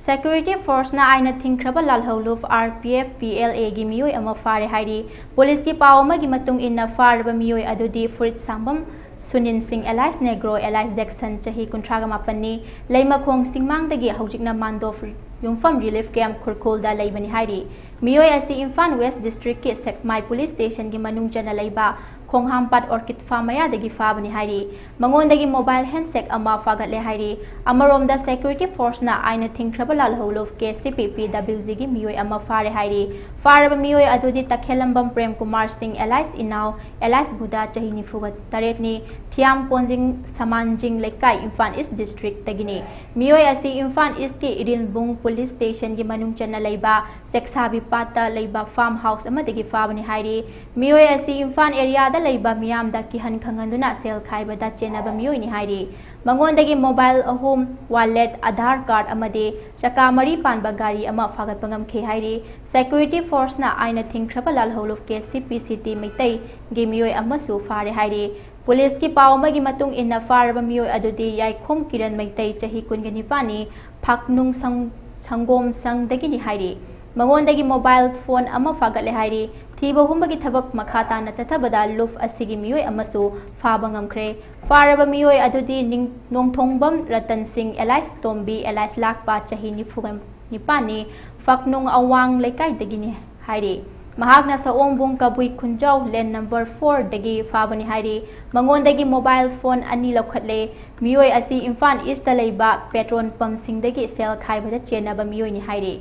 ꯁꯦꯀ꯭ꯌꯨꯔꯤꯇꯤ ꯐꯣꯔꯁꯅ ꯑꯥꯏꯟꯅ ꯊꯤꯡꯈ꯭ꯔꯕ ꯂꯥꯜꯍꯧꯂꯨꯞ, RPF PLAꯒꯤ ꯃꯤꯑꯣꯏ ꯑꯃ ꯐꯥꯔꯦ ꯍꯥꯏꯔꯤ꯫ ꯄꯨꯂꯤꯁꯀꯤ ꯄꯥꯎ ꯑꯃꯒꯤ ꯃꯇꯨꯡ ꯏꯟꯅ, ꯐꯥꯔꯕ ꯃꯤꯑꯣꯏ ꯑꯗꯨꯗꯤ ꯐꯨꯔꯤꯠ ꯁꯥꯡꯕꯝ ꯁꯨꯅꯤꯟ ꯁꯤꯡ ꯑꯦꯂꯥꯏꯁ ꯅꯦꯒ꯭ꯔꯣ ꯑꯦꯂꯥꯏꯁ ꯖꯦꯛꯁꯟ, ꯆꯍꯤ ꯀꯨꯟꯊ꯭ꯔꯥꯒ ꯃꯥꯄꯟꯅꯤ, ꯂꯩꯃꯈꯣꯡ ꯁꯤꯡꯃꯥꯡꯗꯒꯤ ꯍꯧꯖꯤꯛꯅ ꯃꯥꯟꯗꯣꯞ ꯌꯨꯝꯐꯝ ꯔꯤꯂꯤꯐ ꯀꯦꯝꯞ ꯈꯨꯔꯈꯨꯜꯗ ꯂꯩꯕꯅꯤ ꯍꯥꯏꯔꯤ꯫ ꯃꯤꯑꯣꯏ ꯑꯁꯤ ꯏꯝꯐꯥꯜ ꯋꯦꯁ ꯗꯤꯁꯇ꯭ꯔꯤꯛꯀꯤ ꯁꯦꯛꯃꯥꯏ ꯄꯨꯂꯤꯁ ꯁ꯭ꯇꯦꯁꯟꯒꯤ ꯃꯅꯨꯡ ꯆꯟꯅ ꯂꯩꯕ ꯈꯣꯡꯍꯥꯝꯄꯥꯠ ꯑꯣꯔꯀꯤꯗ ꯐꯥꯔꯝ ꯃꯌꯥꯗꯒꯤ ꯐꯥꯕꯅꯤ ꯍꯥꯏꯔꯤ꯫ ꯃꯉꯣꯟꯗꯒꯤ ꯃꯣꯕꯥꯏꯜ ꯍꯦꯟꯁꯦꯠ ꯑꯃ ꯐꯥꯒꯠꯂꯦ ꯍꯥꯏꯔꯤ꯫ ꯑꯃꯔꯣꯝꯗ, ꯁꯦꯀ꯭ꯌꯨꯔꯤꯇꯤ ꯐꯣꯔꯁꯅ ꯑꯥꯏꯟꯅ ꯊꯤꯡꯈ꯭ꯔꯕ ꯂꯥꯜꯍꯧꯂꯨꯞ, KCP PWGꯒꯤ ꯃꯤꯑꯣꯏ ꯑꯃ ꯐꯥꯔꯦ ꯍꯥꯏꯔꯤ꯫ ꯐꯥꯔꯕ ꯃꯤꯑꯣꯏ ꯑꯗꯨꯗꯤ ꯇꯈꯦꯜꯂꯝꯕꯝ ꯄ꯭ꯔꯦꯝ ꯀꯨꯃꯥꯔ ꯁꯤꯡ ꯑꯦꯂꯥꯏꯁ ꯏꯅꯥꯎ ꯑꯦꯂꯥꯏꯁ ꯕꯨꯙ, ꯆꯍꯤ ꯅꯤꯐꯨꯒ ꯇꯔꯦꯠꯅꯤ, ꯊꯤꯌꯥꯝ ꯀꯣꯟꯖꯤꯡ ꯁꯃꯥꯟꯖꯤꯡ ꯂꯩꯀꯥꯏ, ꯏꯝꯐꯥꯜ ꯏꯁ ꯗꯤꯁꯇ꯭ꯔꯤꯛꯇꯒꯤꯅꯤ꯫ ꯃꯤꯑꯣꯏ ꯑꯁꯤ ꯏꯝꯐꯥꯜ ꯏꯁꯀꯤ ꯏꯔꯤꯜꯕꯨꯡ ꯄꯨꯂꯤꯁ ꯁ꯭ꯇꯦꯁꯟꯒꯤ ꯃꯅꯨꯡ ꯆꯟꯅ ꯂꯩꯕ ꯆꯦꯛꯁꯥꯕꯤ ꯄꯥꯠꯇ ꯂꯩꯕ ꯐꯥꯔꯝ ꯍꯥꯎꯁ ꯑꯃꯗꯒꯤ ꯐꯥꯕꯅꯤ ꯍꯥꯏꯔꯤ꯫ ꯃꯤꯑꯣꯏ ꯑꯁꯤ ꯏꯝꯐꯥꯜ ꯑꯦꯔꯤꯌꯥꯗ ꯂꯩꯕ ꯃꯤꯌꯥꯝꯗ ꯀꯤꯍꯟ ꯈꯪꯍꯟꯗꯨꯅ ꯁꯦꯜ ꯈꯥꯏꯕꯗ ꯆꯦꯟꯅꯕ ꯃꯤꯑꯣꯏꯅꯤ ꯍꯥꯏꯔꯤ꯫ ꯃꯉꯣꯟꯗꯒꯤ ꯃꯣꯕꯥꯏꯜ ꯑꯍꯨꯝ, ꯋꯥꯂꯦꯠ, ꯑꯙꯥꯔ ꯀꯥꯔꯗ ꯑꯃꯗꯤ ꯆꯀꯥ ꯃꯔꯤ ꯄꯥꯟꯕ ꯒꯥꯔꯤ ꯑꯃ ꯐꯥꯒꯠꯄ ꯉꯝꯈꯤ ꯍꯥꯏꯔꯤ꯫ ꯁꯦꯀ꯭ꯌꯨꯔꯤꯇꯤ ꯐꯣꯔꯁꯅ ꯑꯥꯏꯟꯅ ꯊꯤꯡꯈ꯭ꯔꯕ ꯂꯥꯜꯍꯧꯂꯨꯞ, KCP CT ꯃꯩꯇꯩꯒꯤ ꯃꯤꯑꯣꯏ ꯑꯃꯁꯨ ꯐꯥꯔꯦ ꯍꯥꯏꯔꯤ꯫ ꯄꯨꯂꯤꯁꯀꯤ ꯄꯥꯎ ꯑꯃꯒꯤ ꯃꯇꯨꯡ ꯏꯟꯅ, ꯐꯥꯔꯕ ꯃꯤꯑꯣꯏ ꯑꯗꯨꯗꯤ ꯌꯥꯏꯈꯣꯝ ꯀꯤꯔꯟ ꯃꯩꯇꯩ, ꯆꯍꯤ ꯀꯨꯟꯒ ꯅꯤꯄꯥꯟꯅꯤ, ꯐꯥꯛꯅꯨꯡ ꯁꯪ-, ꯁꯪꯒꯣꯝ ꯁꯪꯗꯒꯤꯅꯤ ꯍꯥꯏꯔꯤ꯫ ꯃꯉꯣꯟꯗꯒꯤ ꯃꯣꯕꯥꯏꯜ ꯐꯣꯟ ꯑꯃ ꯐꯥꯒꯠꯂꯦ ꯍꯥꯏꯔꯤ꯫ ꯊꯤꯕ ꯍꯨꯝꯕꯒꯤ ꯊꯕꯛ ꯃꯈꯥ ꯇꯥꯅ ꯆꯠꯊꯕꯗ ꯂꯨꯞ ꯑꯁꯤꯒꯤ ꯃꯤꯑꯣꯏ ꯑꯃꯁꯨ ꯐꯥꯕ ꯉꯝꯈ꯭ꯔꯦ꯫ ꯐꯥꯔꯕ ꯃꯤꯑꯣꯏ ꯑꯗꯨꯗꯤ ꯅꯤꯡ-, ꯅꯣꯡꯊꯣꯡꯕꯝ ꯔꯇꯟ ꯁꯤꯡ alias ꯇꯣꯝꯕꯤ alias ꯂꯥꯛꯄ, ꯆꯍꯤ ꯅꯤꯐꯨ ꯅꯤꯄꯥꯟꯅꯤ, ꯐꯛꯅꯨꯡ ꯑꯋꯥꯡ ꯂꯩꯀꯥꯏꯗꯒꯤꯅꯤ ꯍꯥꯏꯔꯤ꯫ ꯃꯍꯥꯛꯅ ꯁꯑꯣꯝꯕꯨꯡ ꯀꯕꯨꯏ ꯈꯨꯟꯖꯥꯎ lane number four ꯗꯒꯤ ꯐꯥꯕꯅꯤ ꯍꯥꯏꯔꯤ꯫ ꯃꯉꯣꯟꯗꯒꯤ mobile phone ꯑꯅꯤ ꯂꯧꯈꯠꯂꯦ꯫ ꯃꯤꯑꯣꯏ ꯑꯁꯤ ꯏꯝꯐꯥꯜ East ꯇ ꯂꯩꯕ petrol pump ꯁꯤꯡꯗꯒꯤ ꯁꯦꯜ ꯈꯥꯏꯕꯗ ꯆꯦꯟꯅꯕ ꯃꯤꯑꯣꯏꯅꯤ ꯍꯥꯏꯔꯤ꯫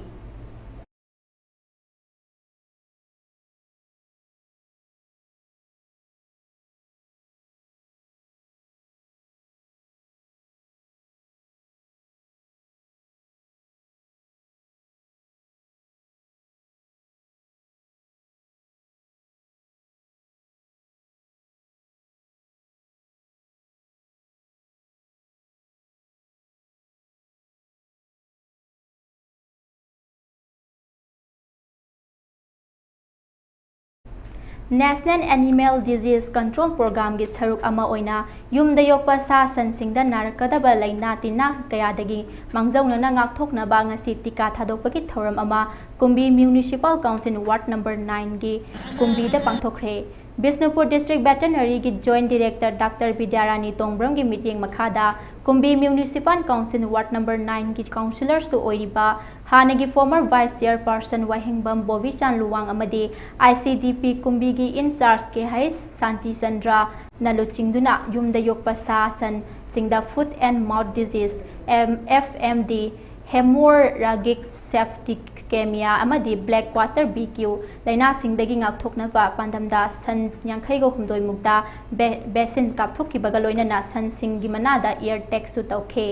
National Animal Disease Control Program ꯒꯤ ꯁꯔꯨꯛ ꯑꯃ ꯑꯣꯏꯅ ꯌꯨꯝꯗ ꯌꯣꯛꯄ ꯁꯥ ꯁꯟꯁꯤꯡꯗ ꯅꯥꯔꯛꯀꯗꯕ ꯂꯥꯏꯅꯥ ꯇꯤꯟꯅꯥ ꯀꯌꯥꯗꯒꯤ ꯃꯥꯡꯖꯧꯅꯅ ꯉꯥꯛꯊꯣꯛꯅꯕ ꯉꯁꯤ ꯇꯤꯀꯥ ꯊꯥꯗꯣꯛꯄꯒꯤ ꯊꯧꯔꯝ ꯑꯃ ꯀꯨꯝꯕꯤ Municipal Council Ward number nine ꯒꯤ ꯀꯨꯝꯕꯤꯗ ꯄꯥꯡꯊꯣꯛꯈ꯭ꯔꯦ꯫ ꯕꯤꯁꯅꯨꯄꯨꯔ District Veterinary ꯒꯤ Joint Director Doctor ꯕꯤꯗ꯭ꯌꯥꯔꯥꯅꯤ ꯇꯣꯡꯕ꯭ꯔꯝꯒꯤ ꯃꯤꯠꯌꯦꯡ ꯃꯈꯥꯗ ꯀꯨꯝꯕꯤ Municipal Council Ward number nine ꯒꯤ councillor ꯁꯨ ꯑꯣꯏꯔꯤꯕ ꯍꯥꯟꯅꯒꯤ former Vice Chairperson ꯋꯥꯍꯦꯡꯕꯝ ꯕꯣꯕꯤꯆꯥꯟ ꯂꯨꯋꯥꯡ ꯑꯃꯗꯤ I C D P ꯀꯨꯝꯕꯤꯒꯤ in charge ꯀꯦ ꯍꯩꯁ ꯁꯥꯟꯇꯤ ꯆꯟꯗ꯭ꯔ ꯅ ꯂꯨꯆꯤꯡꯗꯨꯅ ꯌꯨꯝꯗ ꯌꯣꯛꯄ ꯁꯥ ꯁꯟꯁꯤꯡꯗ Foot and Mouth Disease, M-, F M D, Hemorrhagic Septicemia ꯑꯃꯗꯤ Black Quarter B Q ꯂꯥꯏꯅꯥꯁꯤꯡꯗꯒꯤ ꯉꯥꯛꯊꯣꯛꯅꯕ ꯄꯥꯟꯗꯝꯗ ꯁꯟ ꯌꯥꯡꯈꯩꯒ ꯍꯨꯝꯗꯣꯏ ꯃꯨꯛꯇ ꯚꯦ-, vaccine ꯀꯥꯞꯊꯣꯛꯈꯤꯕꯒ ꯂꯣꯏꯅꯅ ꯁꯟꯁꯤꯡꯒꯤ ꯃꯅꯥꯗ ear tags ꯁꯨ ꯇꯧꯈꯤ꯫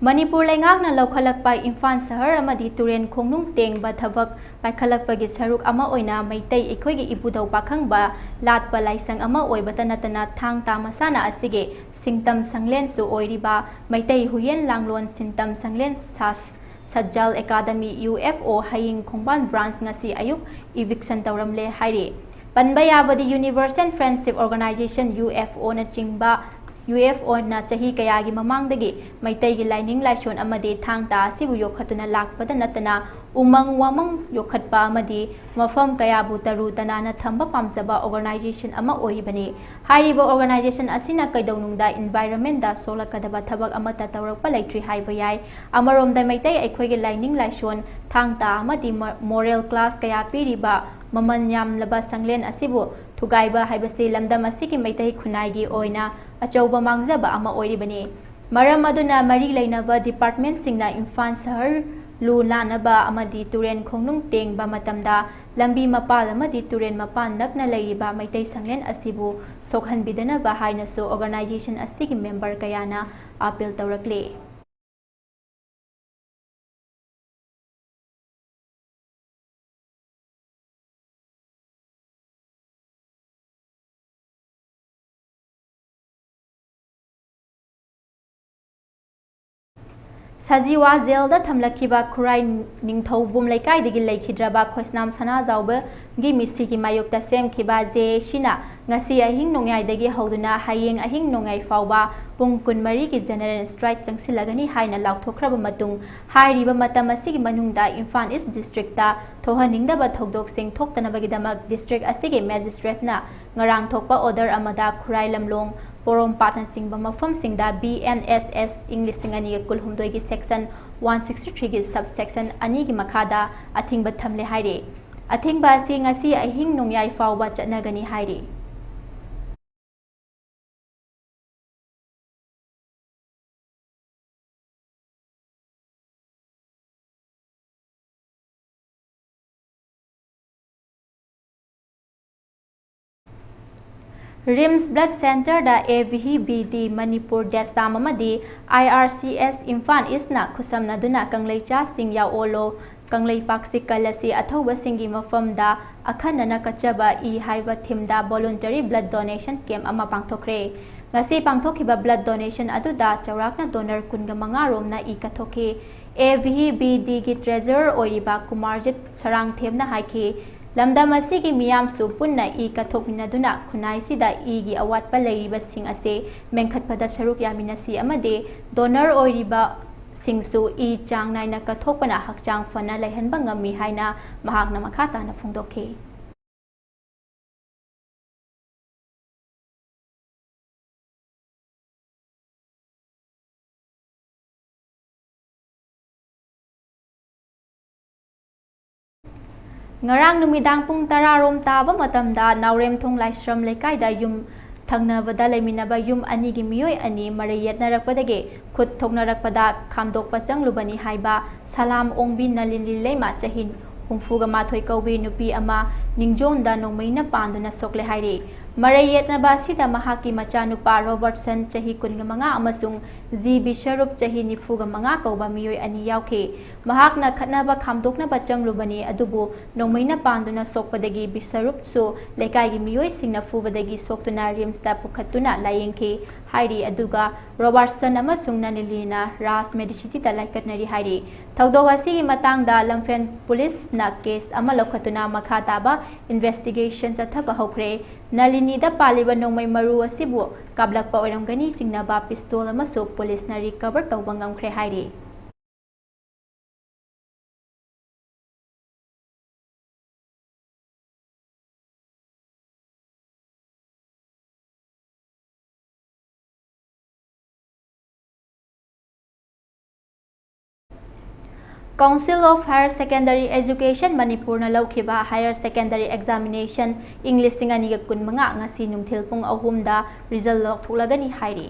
ꯃꯅꯤꯄꯨꯔ ꯂꯩꯉꯥꯛꯅ ꯂꯧꯈꯠꯂꯛꯄ ꯏꯝꯐꯥꯜ ꯁꯍꯔ ꯑꯃꯗꯤ ꯇꯨꯔꯦꯟ ꯈꯣꯡꯅꯨꯡ ꯇꯦꯡꯕ ꯊꯕꯛ ꯄꯥꯏꯈꯠꯂꯛꯄꯒꯤ ꯁꯔꯨꯛ ꯑꯃ ꯑꯣꯏꯅ ꯃꯩꯇꯩ ꯑꯩꯈꯣꯏꯒꯤ ꯏꯕꯨꯙꯧ ꯄꯥꯈꯪꯕ ꯂꯥꯠꯄ ꯂꯥꯏꯁꯪ ꯑꯃ ꯑꯣꯏꯕꯇ ꯅꯠꯇꯅ ꯊꯥꯡ ꯇꯥ ꯃꯁꯥꯟꯅ ꯑꯁꯤꯒꯤ ꯁꯤꯡꯇꯝ ꯁꯪꯂꯦꯟꯁꯨ ꯑꯣꯏꯔꯤꯕ ꯃꯩꯇꯩ ꯍꯨꯏꯌꯦꯟ ꯂꯥꯡꯂꯣꯟ ꯁꯤꯟꯇꯝ ꯁꯪꯂꯦꯟ ꯁꯥꯁ ꯁꯠꯖꯥꯜ ꯑꯦꯀꯥꯗꯃꯤ, U F O, ꯍꯌꯤꯡ ꯈꯣꯡꯕꯥꯟ branch ꯉꯁꯤ ꯑꯌꯨꯛ eviction ꯇꯧꯔꯝꯂꯦ ꯍꯥꯏꯔꯤ꯫ ꯄꯟꯕ ꯌꯥꯕꯗꯤ Universal Friendship Organization, UFO ꯅꯆꯤꯡꯕ, UFO ꯅ ꯆꯍꯤ ꯀꯌꯥꯒꯤ ꯃꯃꯥꯡꯗꯒꯤ ꯃꯩꯇꯩꯒꯤ ꯂꯥꯏꯅꯤꯡ ꯂꯥꯏꯁꯣꯟ ꯑꯃꯗꯤ ꯊꯥꯡ ꯇꯥ ꯑꯁꯤꯕꯨ ꯌꯣꯛꯈꯠꯇꯨꯅ ꯂꯥꯛꯄꯗ ꯅꯠꯇꯅ ꯎꯃꯪ ꯋꯥꯃꯪ ꯌꯣꯛꯈꯠꯄ ꯑꯃꯗꯤ ꯃꯐꯝ ꯀꯌꯥꯕꯨ ꯇꯔꯨ ꯇꯅꯥꯟꯅ ꯊꯝꯕ ꯄꯥꯝꯖꯕ organization ꯑꯃ ꯑꯣꯏꯔꯤꯕꯅꯤ꯫ ꯍꯥꯏꯔꯤꯕ organization ꯑꯁꯤꯅ ꯀꯩꯗꯧꯅꯨꯡꯗ environment ꯗ ꯁꯣꯛꯂꯛꯀꯗꯕ ꯊꯕꯛ ꯑꯃꯠꯇ ꯇꯧꯔꯛꯄ ꯂꯩꯇ꯭ꯔꯤ ꯍꯥꯏꯕ ꯌꯥꯏ꯫ ꯑꯃꯔꯣꯝꯗ ꯃꯩꯇꯩ ꯑꯩꯈꯣꯏꯒꯤ ꯂꯥꯏꯅꯤꯡ ꯂꯥꯏꯁꯣꯟ, ꯊꯥꯡ ꯇꯥ ꯑꯃꯗꯤ mo-, moral class ꯀꯌꯥ ꯄꯤꯔꯤꯕ ꯃꯃꯜ ꯌꯥꯝꯂꯕ ꯁꯪꯂꯦꯟ ꯑꯁꯤꯕꯨ ꯊꯨꯒꯥꯏꯕ ꯍꯥꯏꯕꯁꯤ ꯂꯝꯗꯝ ꯑꯁꯤꯒꯤ ꯃꯩꯇꯩ ꯈꯨꯟꯅꯥꯏꯒꯤ ꯑꯣꯏꯅ ꯑꯆꯧꯕ ꯃꯥꯡꯖꯕ ꯑꯃ ꯑꯣꯏꯔꯤꯕꯅꯤ꯫ ꯃꯔꯝ ꯑꯗꯨꯅ ꯃꯔꯤ ꯂꯩꯅꯕ department ꯁꯤꯡꯅ ꯏꯝꯐꯥꯜ ꯁꯍꯔ ꯂꯨ ꯅꯥꯟꯅꯕ ꯑꯃꯗꯤ ꯇꯨꯔꯦꯟ ꯈꯣꯡꯅꯨꯡ ꯇꯦꯡꯕ ꯃꯇꯝꯗ ꯂꯝꯕꯤ ꯃꯄꯥꯜ ꯑꯃꯗꯤ ꯇꯨꯔꯦꯟ ꯃꯄꯥꯟ ꯅꯛꯅ ꯂꯩꯔꯤꯕ ꯃꯩꯇꯩ ꯁꯪꯂꯦꯟ ꯑꯁꯤꯕꯨ ꯁꯣꯛꯍꯟꯕꯤꯗꯅꯕ ꯍꯥꯏꯅꯁꯨ organization ꯑꯁꯤꯒꯤ member ꯀꯌꯥꯅ appeal ꯇꯧꯔꯛꯂꯤ꯫ ꯁꯖꯤꯋꯥ ꯖꯦꯜꯗ ꯊꯝꯂꯛꯈꯤꯕ ꯈꯨꯔꯥꯏ ꯅꯤꯡꯊꯧꯕꯨꯝ ꯂꯩꯀꯥꯏꯗꯒꯤ ꯂꯩꯈꯤꯗ꯭ꯔꯕ ꯈꯣꯏꯁꯅꯥꯝ ꯁꯅꯥꯖꯥꯎꯕꯒꯤ ꯃꯤꯁꯤꯒꯤ ꯃꯥꯌꯣꯛꯇ ꯁꯦꯝꯈꯤꯕ JAC ꯅ ꯉꯁꯤ ꯑꯍꯤꯡ ꯅꯣꯡꯌꯥꯏꯗꯒꯤ ꯍꯧꯗꯨꯅ ꯍꯌꯦꯡ ꯑꯍꯤꯡ ꯅꯣꯡꯌꯥꯏ ꯐꯥꯎꯕ ꯄꯨꯡ ꯀꯨꯟꯃꯔꯤꯒꯤ general strike ꯆꯪꯁꯤꯜꯂꯒꯅꯤ ꯍꯥꯏꯅ ꯂꯥꯎꯊꯣꯛꯈ꯭ꯔꯕ ꯃꯇꯨꯡ, ꯍꯥꯏꯔꯤꯕ ꯃꯇꯝ ꯑꯁꯤꯒꯤ ꯃꯅꯨꯡꯗ ꯏꯝꯐꯥꯜ East district ꯇ ꯊꯣꯛꯍꯟꯅꯤꯡꯗꯕ ꯊꯧꯗꯣꯛꯁꯤꯡ ꯊꯣꯛꯇꯅꯕꯒꯤꯗꯃꯛ district ꯑꯁꯤꯒꯤ magistrate ꯅ ꯉꯔꯥꯡ ꯊꯣꯛꯄ order ꯑꯃꯗ ꯈꯨꯔꯥꯏ ꯂꯝꯂꯣꯡ, ꯄꯣꯔꯣꯝꯄꯥꯠꯅꯆꯤꯡꯕ ꯃꯐꯝꯁꯤꯡꯗ BNSS ꯏꯪ ꯂꯤꯁꯤꯡ ꯑꯅꯤꯒ ꯀꯨꯟꯍꯨꯝꯗꯣꯏꯒꯤ section one sixty three ꯒꯤ subsection ꯑꯅꯤꯒꯤ ꯃꯈꯥꯗ ꯑꯊꯤꯡꯕ ꯊꯝꯂꯦ ꯍꯥꯏꯔꯤ꯫ ꯑꯊꯤꯡꯕ ꯑꯁꯤ ꯉꯁꯤ ꯑꯍꯤꯡ ꯅꯣꯡꯌꯥꯏ ꯐꯥꯎꯕ ꯆꯠꯅꯒꯅꯤ ꯍꯥꯏꯔꯤ꯫ RIMS Blood Centre ꯗ AVHBD ꯃꯅꯤꯄꯨꯔ ꯗꯦꯁꯥꯝ ꯑꯃꯗꯤ IRCS ꯏꯝꯐꯥꯜ East ꯅ ꯈꯨꯠꯁꯝꯅꯗꯨꯅ ꯀꯪꯂꯩꯆꯥꯁꯤꯡ ꯌꯥꯑꯣꯜꯂꯣ, ꯀꯪꯂꯩꯄꯥꯛꯁꯤ ꯀꯜꯂꯁꯤ, ꯑꯊꯧꯕꯁꯤꯡꯒꯤ ꯃꯐꯝꯗ ꯑꯈꯟꯅꯅ ꯀꯠꯆꯕ ꯏ ꯍꯥꯏꯕ theme ꯗ voluntary blood donation camp ꯑꯃ ꯄꯥꯡꯊꯣꯛꯈ꯭ꯔꯦ꯫ ꯉꯁꯤ ꯄꯥꯡꯊꯣꯛꯈꯤꯕ blood donation ꯑꯗꯨꯗ ꯆꯥꯎꯔꯥꯛꯅ donor ꯀꯨꯟꯒ ꯃꯉꯥ ꯔꯣꯝꯅ ꯏ ꯀꯠꯊꯣꯛꯈꯤ꯫ AVHBD ꯒꯤ treasurer ꯑꯣꯏꯔꯤꯕ ꯀꯨꯃꯥꯔꯖꯤꯠ ꯁꯔꯥꯡꯊꯦꯝꯅ ꯍꯥꯏꯈꯤ, ꯂꯝꯗꯝ ꯑꯁꯤꯒꯤ ꯃꯤꯌꯥꯝꯁꯨ ꯄꯨꯟꯅ ꯏ ꯀꯠꯊꯣꯛꯃꯤꯟꯅꯗꯨꯅ ꯈꯨꯟꯅꯥꯏꯁꯤꯗ ꯏꯒꯤ ꯑꯋꯥꯠꯄ ꯂꯩꯔꯤꯕꯁꯤꯡ ꯑꯁꯤ ꯃꯦꯟꯈꯠꯄꯗ ꯁꯔꯨꯛ ꯌꯥꯃꯤꯟꯅꯁꯤ ꯑꯃꯗꯤ donor ꯑꯣꯏꯔꯤꯕꯁꯤꯡꯁꯨ ꯏ ꯆꯥꯡ ꯅꯥꯏꯅ ꯀꯠꯊꯣꯛꯄꯅ ꯍꯛꯆꯥꯡ ꯐꯅ ꯂꯩꯍꯟꯕ ꯉꯝꯃꯤ ꯍꯥꯏꯅ ꯃꯍꯥꯛꯅ ꯃꯈꯥ ꯇꯥꯅ ꯐꯣꯡꯗꯣꯛꯈꯤ꯫ ꯉꯔꯥꯡ ꯅꯨꯃꯤꯗꯥꯡ ꯄꯨꯡ ꯇꯔꯥ ꯔꯣꯝ ꯇꯥꯕ ꯃꯇꯝꯗ ꯅꯥꯎꯔꯦꯝꯊꯣꯡ ꯂꯥꯏꯁ꯭ꯔꯝ ꯂꯩꯀꯥꯏꯗ ꯌꯨꯝ ꯊꯪꯅꯕꯗ ꯂꯩꯃꯤꯟꯅꯕ ꯌꯨꯝ ꯑꯅꯤꯒꯤ ꯃꯤꯑꯣꯏ ꯑꯅꯤ ꯃꯔꯩ ꯌꯦꯠꯅꯔꯛꯄꯗꯒꯤ ꯈꯨꯠ ꯊꯣꯛꯅꯔꯛꯄꯗ ꯈꯥꯝꯗꯣꯛꯄ ꯆꯪꯂꯨꯕꯅꯤ ꯍꯥꯏꯕ ꯁꯂꯥꯝ ꯑꯣꯡꯕꯤ ꯅꯂꯤꯅꯤ ꯂꯩꯃ ꯆꯍꯤ ꯍꯨꯝꯐꯨꯒ ꯃꯥꯊꯣꯏ ꯀꯧꯕꯤ ꯅꯨꯄꯤ ꯑꯃ ꯅꯤꯡꯖꯣꯟꯗ ꯅꯣꯡꯃꯩꯅ ꯄꯥꯟꯗꯨꯅ ꯁꯣꯛꯂꯦ ꯍꯥꯏꯔꯤ꯫ ꯃꯔꯩ ꯌꯦꯠꯅꯕ ꯑꯁꯤꯗ ꯃꯍꯥꯛꯀꯤ ꯃꯆꯥꯅꯨꯄꯥ ꯔꯣꯕꯔꯠꯁꯟ ꯆꯍꯤ ꯀꯨꯟꯒ ꯃꯉꯥ ꯑꯃꯁꯨꯡ ꯖꯤ ꯕꯤꯁꯔꯨꯞ ꯆꯍꯤ ꯅꯤꯐꯨꯒ ꯃꯉꯥ ꯀꯧꯕ ꯃꯤꯑꯣꯏ ꯑꯅꯤ ꯌꯥꯎꯈꯤ꯫ ꯃꯍꯥꯛꯅ ꯈꯠꯅꯕ ꯈꯥꯝꯗꯣꯛꯅꯕ ꯆꯪꯂꯨꯕꯅꯤ, ꯑꯗꯨꯕꯨ ꯅꯣꯡꯃꯩꯅ ꯄꯥꯟꯗꯨꯅ ꯁꯣꯛꯄꯗꯒꯤ ꯕꯤꯁꯔꯨꯞꯁꯨ ꯂꯩꯀꯥꯏꯒꯤ ꯃꯤꯑꯣꯏꯁꯤꯡꯅ ꯐꯨꯕꯗꯒꯤ ꯁꯣꯛꯇꯨꯅ ꯔꯤꯝꯁꯇ ꯄꯨꯈꯠꯇꯨꯅ ꯂꯥꯌꯦꯡꯈꯤ ꯍꯥꯏꯔꯤ꯫ ꯑꯗꯨꯒ ꯔꯣꯕꯥꯔꯠꯁꯟ ꯑꯃꯁꯨꯡ ꯅꯂꯤꯅꯤꯅ ꯔꯥꯖ ꯃꯦꯗꯤꯁꯤꯇꯤꯗ ꯂꯥꯏꯀꯠꯅꯔꯤ ꯍꯥꯏꯔꯤ꯫ ꯊꯧꯗꯣꯛ ꯑꯁꯤꯒꯤ ꯃꯇꯥꯡꯗ ꯂꯝꯐꯦꯜ ꯄꯨꯂꯤꯁꯅ ꯀꯦꯁ ꯑꯃ ꯂꯧꯈꯠꯇꯨꯅ ꯃꯈꯥ ꯇꯥꯕ ꯏꯟꯚꯦꯁꯇꯤꯒꯦꯁꯟ ꯆꯠꯊꯕ ꯍꯧꯈ꯭ꯔꯦ꯫ ꯅꯂꯤꯅꯤꯗ ꯄꯥꯜꯂꯤꯕ ꯅꯣꯡꯃꯩ ꯃꯔꯨ ꯑꯁꯤꯕꯨ ꯀꯥꯞꯂꯛꯄ ꯑꯣꯏꯔꯝꯒꯅꯤ ꯆꯤꯡꯅꯕ ꯄꯤꯁꯇꯣꯜ ꯑꯃꯁꯨ ꯄꯨꯂꯤꯁꯅ ꯔꯤꯀꯚꯔ ꯇꯧꯕ ꯉꯝꯈ꯭ꯔꯦ ꯍꯥꯏꯔꯤ꯫ Council of Higher Secondary Education ꯃꯅꯤꯄꯨꯔꯅ ꯂꯧꯈꯤꯕ higher secondary examination ꯏꯪ ꯂꯤꯁꯤꯡ ꯑꯅꯤꯒ ꯀꯨꯟꯃꯉꯥ ꯉꯁꯤ ꯅꯨꯡꯊꯤꯜ ꯄꯨꯡ ꯑꯍꯨꯝꯗ result ꯂꯥꯎꯊꯣꯛꯂꯒꯅꯤ ꯍꯥꯏꯔꯤ꯫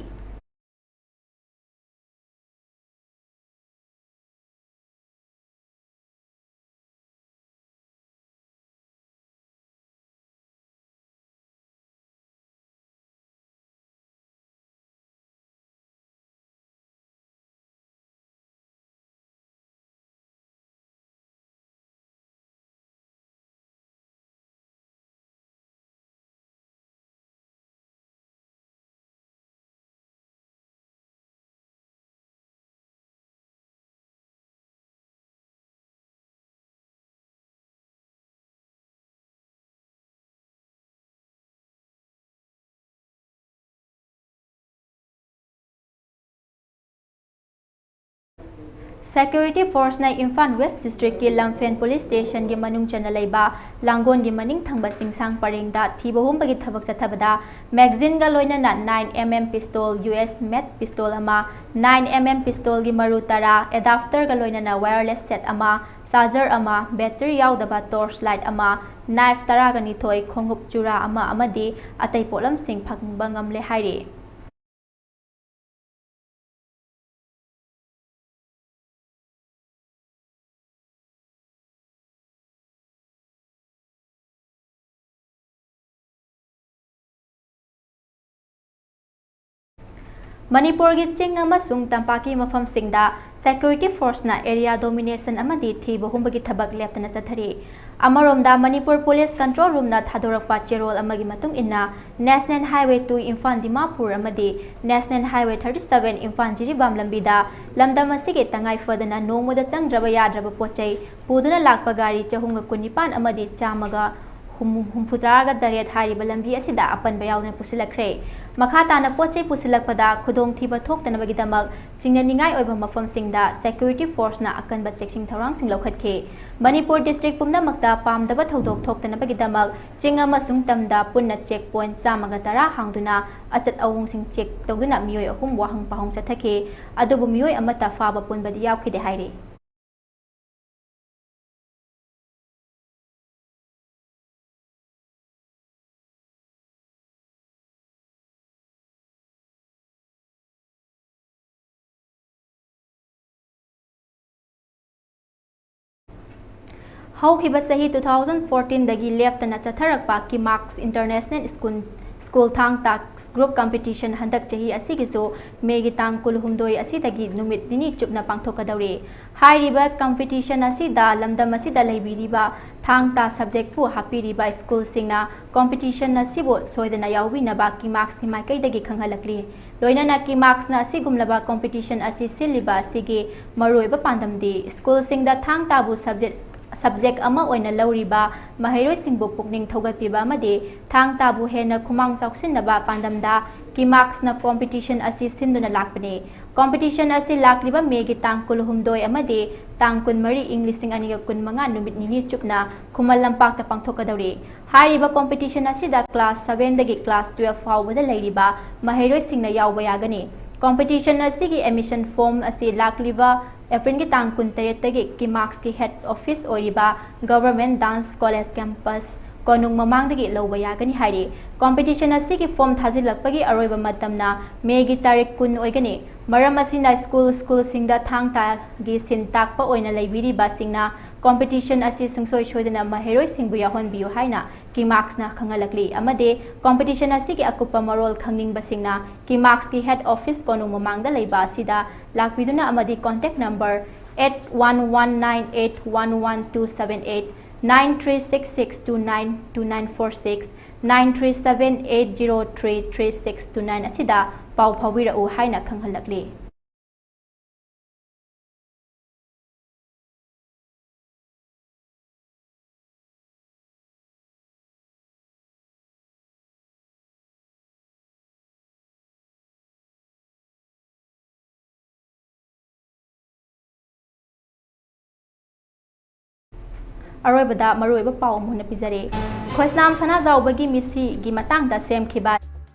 Security Forceꯅ ꯏꯝꯐꯥꯜ West Districtꯀꯤ ꯂꯝꯐꯦꯜ Police Stationꯒꯤ ꯃꯅꯨꯡ ꯆꯟꯅ ꯂꯩꯕ ꯂꯥꯡꯒꯣꯜꯒꯤ ꯃꯅꯤꯡ ꯊꯪꯕ ꯆꯤꯡꯁꯥꯡ ꯄꯔꯦꯡꯗ ꯊꯤꯕ ꯍꯨꯝꯕꯒꯤ ꯊꯕꯛ ꯆꯠꯊꯕꯗ magazineꯒ ꯂꯣꯏꯅꯅ nine M M pistol, U S made pistol ꯑꯃ, nine M M pistolꯒꯤ ꯃꯔꯨ ꯇꯔꯥ, adapterꯒ ꯂꯣꯏꯅꯅ wireless set ꯑꯃ, charger ꯑꯃ, battery ꯌꯥꯎꯗꯕ torch light ꯑꯃ, knife ꯇꯔꯥꯒ ꯅꯤꯊꯣꯏ, ꯈꯣꯡꯎꯞ ꯆꯨꯔꯥ ꯑꯃ ꯑꯃꯗꯤ ꯑꯇꯩ ꯄꯣꯠꯂꯝꯁꯤꯡ ꯐꯪꯕ ꯉꯝꯂꯦ ꯍꯥꯏꯔꯤ꯫ ꯃꯅꯤꯄꯨꯔꯒꯤ ꯆꯤꯡ ꯑꯃꯁꯨꯡ ꯇꯝꯄꯥꯛꯀꯤ ꯃꯐꯝꯁꯤꯡꯗ Security Forceꯅ area domination ꯑꯃꯗꯤ ꯊꯤꯕ ꯍꯨꯝꯕꯒꯤ ꯊꯕꯛ ꯂꯦꯞꯇꯅ ꯆꯠꯊꯔꯤ꯫ ꯑꯃꯔꯣꯝꯗ, ꯃꯅꯤꯄꯨꯔ Police Control Roomꯅ ꯊꯥꯗꯣꯔꯛꯄ ꯆꯦꯔꯣꯜ ꯑꯃꯒꯤ ꯃꯇꯨꯡ ꯏꯟꯅ, National Highway two Imphal Dimapur ꯑꯃꯗꯤ National Highway thirty seven Imphal Jiribam ꯂꯝꯕꯤꯗ ꯂꯝꯗꯝ ꯑꯁꯤꯒꯤ ꯇꯉꯥꯏ ꯐꯗꯅ ꯅꯣꯡꯃꯗ ꯆꯪꯗ꯭ꯔꯕ ꯌꯥꯗ꯭ꯔꯕ ꯄꯣꯠ ꯆꯩ ꯄꯨꯗꯨꯅ ꯂꯥꯛꯄ ꯒꯥꯔꯤ ꯆꯍꯨꯝꯒ ꯀꯨꯟꯅꯤꯄꯥꯟ ꯑꯃꯗꯤ ꯆꯥꯝꯃꯒ ꯍꯨꯝꯐꯨꯇꯔꯥꯒ ꯇꯔꯦꯠ ꯍꯥꯏꯔꯤꯕ ꯂꯝꯕꯤ ꯑꯁꯤꯗ ꯑꯄꯟꯕ ꯌꯥꯎꯗꯅ ꯄꯨꯁꯤꯜꯂꯛꯈ꯭ꯔꯦ꯫ ꯃꯈꯥ ꯇꯥꯅ ꯄꯣꯠ ꯆꯩ ꯄꯨꯁꯤꯜꯂꯛꯄꯗ ꯈꯨꯗꯣꯡꯊꯤꯕ ꯊꯣꯛꯇꯅꯕꯒꯤꯗꯃꯛ ꯆꯤꯡꯅꯅꯤꯡꯉꯥꯏ ꯑꯣꯏꯕ ꯃꯐꯝꯁꯤꯡꯗ Security Forceꯅ ꯑꯀꯟꯕ ꯆꯦꯛꯁꯤꯟ ꯊꯧꯔꯥꯡꯁꯤꯡ ꯂꯧꯈꯠꯈꯤ꯫ ꯃꯅꯤꯄꯨꯔ district ꯄꯨꯝꯅꯃꯛꯇ ꯄꯥꯝꯗꯕ ꯊꯧꯗꯣꯛ ꯊꯣꯛꯇꯅꯕꯒꯤꯗꯃꯛ ꯆꯤꯡ ꯑꯃꯁꯨꯡ ꯇꯝꯗ ꯄꯨꯟꯅ check point ꯆꯥꯝꯃꯒ ꯇꯔꯥ ꯍꯥꯡꯗꯨꯅ ꯑꯆꯠ ꯑꯋꯣꯡꯁꯤꯡ check ꯇꯧꯗꯨꯅ ꯃꯤꯑꯣꯏ ꯑꯍꯨꯝ ꯋꯥꯍꯪ ꯄꯥꯎꯍꯪ ꯆꯠꯊꯈꯤ꯫ ꯑꯗꯨꯕꯨ ꯃꯤꯑꯣꯏ ꯑꯃꯠꯇ ꯐꯥꯕ ꯄꯨꯟꯕꯗꯤ ꯌꯥꯎꯈꯤꯗꯦ ꯍꯥꯏꯔꯤ꯫ ꯍꯧꯈꯤꯕ ꯆꯍꯤ two thousand fourteenꯗꯒꯤ ꯂꯦꯞꯇꯅ ꯆꯠꯊꯔꯛꯄ ꯀꯤꯃꯥꯛꯁ International School, School ꯊꯥꯡ ꯇꯥ group competition ꯍꯟꯗꯛ ꯆꯍꯤ ꯑꯁꯤꯒꯤꯁꯨ ꯃꯦꯒꯤ ꯇꯥꯡ ꯀꯨꯟꯍꯨꯝꯗꯣꯏ ꯑꯁꯤꯗꯒꯤ ꯅꯨꯃꯤꯠ ꯅꯤꯅꯤ ꯆꯨꯞꯅ ꯄꯥꯡꯊꯣꯛꯀꯗꯧꯔꯤ꯫ ꯍꯥꯏꯔꯤꯕ competition ꯑꯁꯤꯗ ꯂꯝꯗꯝ ꯑꯁꯤꯗ ꯂꯩꯕꯤꯔꯤꯕ ꯊꯥꯡ ꯇꯥ subjectꯄꯨ ꯍꯥꯞꯄꯤꯔꯤꯕ schoolꯁꯤꯡꯅ competition ꯑꯁꯤꯕꯨ ꯁꯣꯏꯗꯅ ꯌꯥꯎꯕꯤꯅꯕ ꯀꯤꯃꯥꯛꯁꯀꯤ ꯃꯥꯏꯀꯩꯗꯒꯤ ꯈꯪꯍꯜꯂꯛꯂꯤ꯫ ꯂꯣꯏꯅꯅ ꯀꯤꯃꯥꯛꯁꯅ ꯑꯁꯤꯒꯨꯝꯂꯕ competition ꯑꯁꯤ ꯁꯤꯜꯂꯤꯕ ꯑꯁꯤꯒꯤ ꯃꯔꯨꯑꯣꯏꯕ ꯄꯥꯟꯗꯝꯗꯤ schoolꯁꯤꯡꯗ ꯊꯥꯡ ꯇꯥꯕꯨ subject, subject ꯑꯃ ꯑꯣꯏꯅ ꯂꯧꯔꯤꯕ ꯃꯍꯩꯔꯣꯏꯁꯤꯡꯕꯨ ꯄꯨꯛꯅꯤꯡ ꯊꯧꯒꯠꯄꯤꯕ ꯑꯃꯗꯤ ꯊꯥꯡ ꯇꯥꯕꯨ ꯍꯦꯟꯅ ꯈꯨꯃꯥꯡ ꯆꯥꯎꯁꯤꯟꯅꯕ ꯄꯥꯟꯗꯝꯗ ꯀꯤꯃꯥꯛꯁꯅ ꯀꯣꯝꯄꯤꯇꯤꯁꯟ ꯑꯁꯤ ꯁꯤꯟꯗꯨꯅ ꯂꯥꯛꯄꯅꯤ꯫ ꯀꯣꯝꯄꯤꯇꯤꯁꯟ ꯑꯁꯤ ꯂꯥꯛꯂꯤꯕ ꯃꯦꯒꯤ ꯇꯥꯡ ꯀꯨꯟꯍꯨꯝꯗꯣꯏ ꯑꯃꯗꯤ ꯇꯥꯡ ꯀꯨꯟꯃꯔꯤ, ꯏꯪ ꯂꯤꯁꯤꯡ ꯑꯅꯤꯒ ꯀꯨꯟꯃꯉꯥ ꯅꯨꯃꯤꯠ ꯅꯤꯅꯤ ꯆꯨꯞꯅ ꯈꯨꯃꯟ ꯂꯝꯄꯥꯛꯇ ꯄꯥꯡꯊꯣꯛꯀꯗꯧꯔꯤ꯫ ꯍꯥꯏꯔꯤꯕ ꯀꯣꯝꯄꯤꯇꯤꯁꯟ ꯑꯁꯤꯗ ꯀ꯭ꯂꯥꯁ ꯁꯚꯦꯟꯗꯒꯤ ꯀ꯭ꯂꯥꯁ ꯇꯨꯌꯦꯜꯐ ꯐꯥꯎꯕꯗ ꯂꯩꯔꯤꯕ ꯃꯍꯩꯔꯣꯏꯁꯤꯡꯅ ꯌꯥꯎꯕ ꯌꯥꯒꯅꯤ꯫ ꯀꯣꯝꯄꯤꯇꯤꯁꯟ ꯑꯁꯤꯒꯤ ꯑꯦꯗꯃꯤꯁꯟ ꯐꯣꯔꯝ ꯑꯁꯤ ꯂꯥꯛꯂꯤꯕ ꯑꯦꯄ꯭ꯔꯤꯜꯒꯤ ꯇꯥꯡ ꯀꯨꯟꯇꯔꯦꯠꯇꯒꯤ ꯀꯤꯃꯥꯛꯁꯀꯤ ꯍꯦꯗ ꯑꯣꯐꯤꯁ ꯑꯣꯏꯔꯤꯕ ꯒꯚꯔꯟꯃꯦꯟꯠ ꯗꯥꯟꯁ ꯀꯣꯂꯦꯖ ꯀꯦꯝꯄꯁ ꯀꯣꯅꯨꯡ ꯃꯃꯥꯡꯗꯒꯤ ꯂꯧꯕ ꯌꯥꯒꯅꯤ ꯍꯥꯏꯔꯤ꯫ ꯀꯣꯝꯄꯤꯇꯤꯁꯟ ꯑꯁꯤꯒꯤ ꯐꯣꯔꯝ ꯊꯥꯖꯤꯜꯂꯛꯄꯒꯤ ꯑꯔꯣꯏꯕ ꯃꯇꯝꯅ ꯃꯦꯒꯤ ꯇꯥꯔꯤꯛ ꯀꯨꯟ ꯑꯣꯏꯒꯅꯤ꯫ ꯃꯔꯝ ꯑꯁꯤꯅ ꯁ꯭ꯀꯨꯜ ꯁ꯭ꯀꯨꯜꯁꯤꯡꯗ ꯊꯥꯡ ꯇꯥꯒꯤ ꯁꯤꯟ ꯇꯥꯛꯄ ꯑꯣꯏꯅ ꯂꯩꯕꯤꯔꯤꯕꯁꯤꯡꯅ ꯀꯣꯝꯄꯤꯇꯤꯁꯟ ꯑꯁꯤ ꯁꯨꯡꯁꯣꯏ ꯁꯣꯏꯗꯅ ꯃꯍꯩꯔꯣꯏꯁꯤꯡꯕꯨ ꯌꯥꯎꯍꯟꯕꯤꯌꯨ ꯍꯥꯏꯅ ꯀꯤꯃꯥꯛꯁꯅ ꯈꯪꯍꯜꯂꯛꯂꯤ꯫ ꯑꯃꯗꯤ ꯀꯣꯝꯄꯤꯇꯤꯁꯟ ꯑꯁꯤꯒꯤ ꯑꯀꯨꯞꯄ ꯃꯔꯣꯜ ꯈꯪꯅꯤꯡꯕꯁꯤꯡꯅ ꯀꯤꯃꯥꯛꯁꯀꯤ ꯍꯦꯗ ꯑꯣꯐꯤꯁ ꯀꯣꯅꯨꯡ ꯃꯃꯥꯡꯗ ꯂꯩꯕ ꯑꯁꯤꯗ ꯂꯥꯛꯄꯤꯗꯨꯅ ꯑꯃꯗꯤ contact number eight one one nine eight one one two seven eight, nine three six six two nine two nine four six, nine three seven eight zero three three six two nine ꯑꯁꯤꯗ ꯄꯥꯎ ꯐꯥꯎꯕꯤꯔꯛꯎ ꯍꯥꯏꯅ ꯈꯪꯍꯜꯂꯛꯂꯤ꯫ ꯑꯔꯣꯏꯕꯗ ꯃꯔꯨꯑꯣꯏꯕ ꯄꯥꯎ ꯑꯃ ꯍꯟꯅ ꯄꯤꯖꯔꯤ꯫ ꯈꯣꯏꯁꯅꯥꯝ ꯁꯅꯥꯖꯥꯎꯕꯒꯤ ꯃꯤꯁꯤꯒꯤ ꯃꯇꯥꯡꯗ ꯁꯦꯝꯈꯤꯕ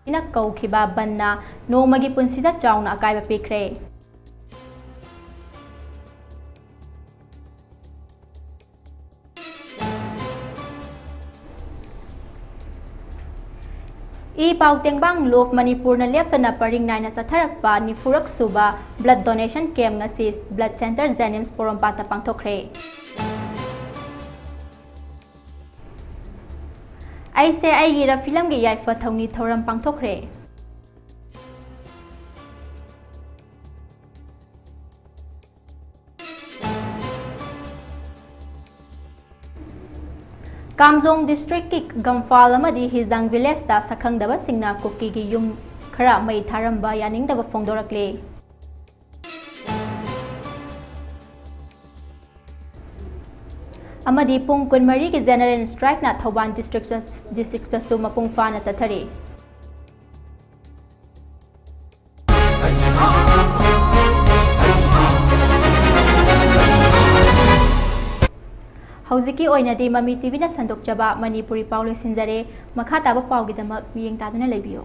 ꯏꯅ ꯀꯧꯈꯤꯕ ꯕꯟꯅ ꯅꯣꯡꯃꯒꯤ ꯄꯨꯟꯁꯤꯗ ꯆꯥꯎꯅ ꯑꯀꯥꯏꯕ ꯄꯤꯈ꯭ꯔꯦ꯫ ꯏ ꯄꯥꯎ ꯇꯦꯡꯕꯥꯡ ꯂꯣꯛ ꯃꯅꯤꯄꯨꯔꯅ ꯂꯦꯞꯇꯅ ꯄꯔꯤꯡ ꯅꯥꯏꯅ ꯆꯠꯊꯔꯛꯄ ꯅꯤꯐꯨꯔꯛ ꯁꯨꯕ blood donation camp ꯉꯁꯤ blood centre JNIMS ꯄꯣꯔꯣꯝꯄꯥꯠꯇ ꯄꯥꯡꯊꯣꯛꯈ꯭ꯔꯦ꯫ ꯑꯩꯁꯦ ꯑꯩꯒꯤꯔ ꯐꯤꯂꯝꯒꯤ ꯌꯥꯏꯐ ꯊꯧꯅꯤ ꯊꯧꯔꯝ ꯄꯥꯡꯊꯣꯛꯈ꯭ꯔꯦ꯫ ꯀꯥꯝꯖꯣꯡ ꯗꯤꯁꯇ꯭ꯔꯤꯛꯀꯤ ꯒꯝꯐꯥꯜ ꯑꯃꯗꯤ ꯍꯤꯖꯥꯡ ꯚꯤꯂꯦꯖꯇ ꯁꯛꯈꯪꯗꯕꯁꯤꯡꯅ ꯀꯨꯀꯤꯒꯤ ꯌꯨꯝ ꯈꯔ ꯃꯩ ꯊꯥꯔꯝꯕ ꯌꯥꯅꯤꯡꯗꯕ ꯐꯣꯡꯗꯣꯔꯛꯂꯦ꯫ ꯑꯃꯗꯤ ꯄꯨꯡ ꯀꯨꯟꯃꯔꯤꯒꯤ ꯖꯦꯅꯔꯦꯜ ꯁ꯭ꯇ꯭ꯔꯥꯏꯛꯅ ꯊꯧꯕꯥꯜ ꯗꯤꯁꯇ꯭ꯔꯤꯛꯇ-, ꯗꯤꯁꯇ꯭ꯔꯤꯛꯇꯁꯨ ꯃꯄꯨꯡ ꯐꯥꯅ ꯆꯠꯊꯔꯤ꯫ ꯍꯧꯖꯤꯛꯀꯤ ꯑꯣꯏꯅꯗꯤ ꯃꯃꯤ ꯇꯤꯚꯤꯅ ꯁꯟꯗꯣꯛꯆꯕ ꯃꯅꯤꯄꯨꯔꯤ ꯄꯥꯎ ꯂꯣꯏꯁꯤꯟꯖꯔꯦ꯫ ꯃꯈꯥ ꯇꯥꯕ ꯄꯥꯎꯒꯤꯗꯃꯛ ꯃꯤꯠꯌꯦꯡ ꯇꯥꯗꯨꯅ ꯂꯩꯕꯤꯌꯨ꯫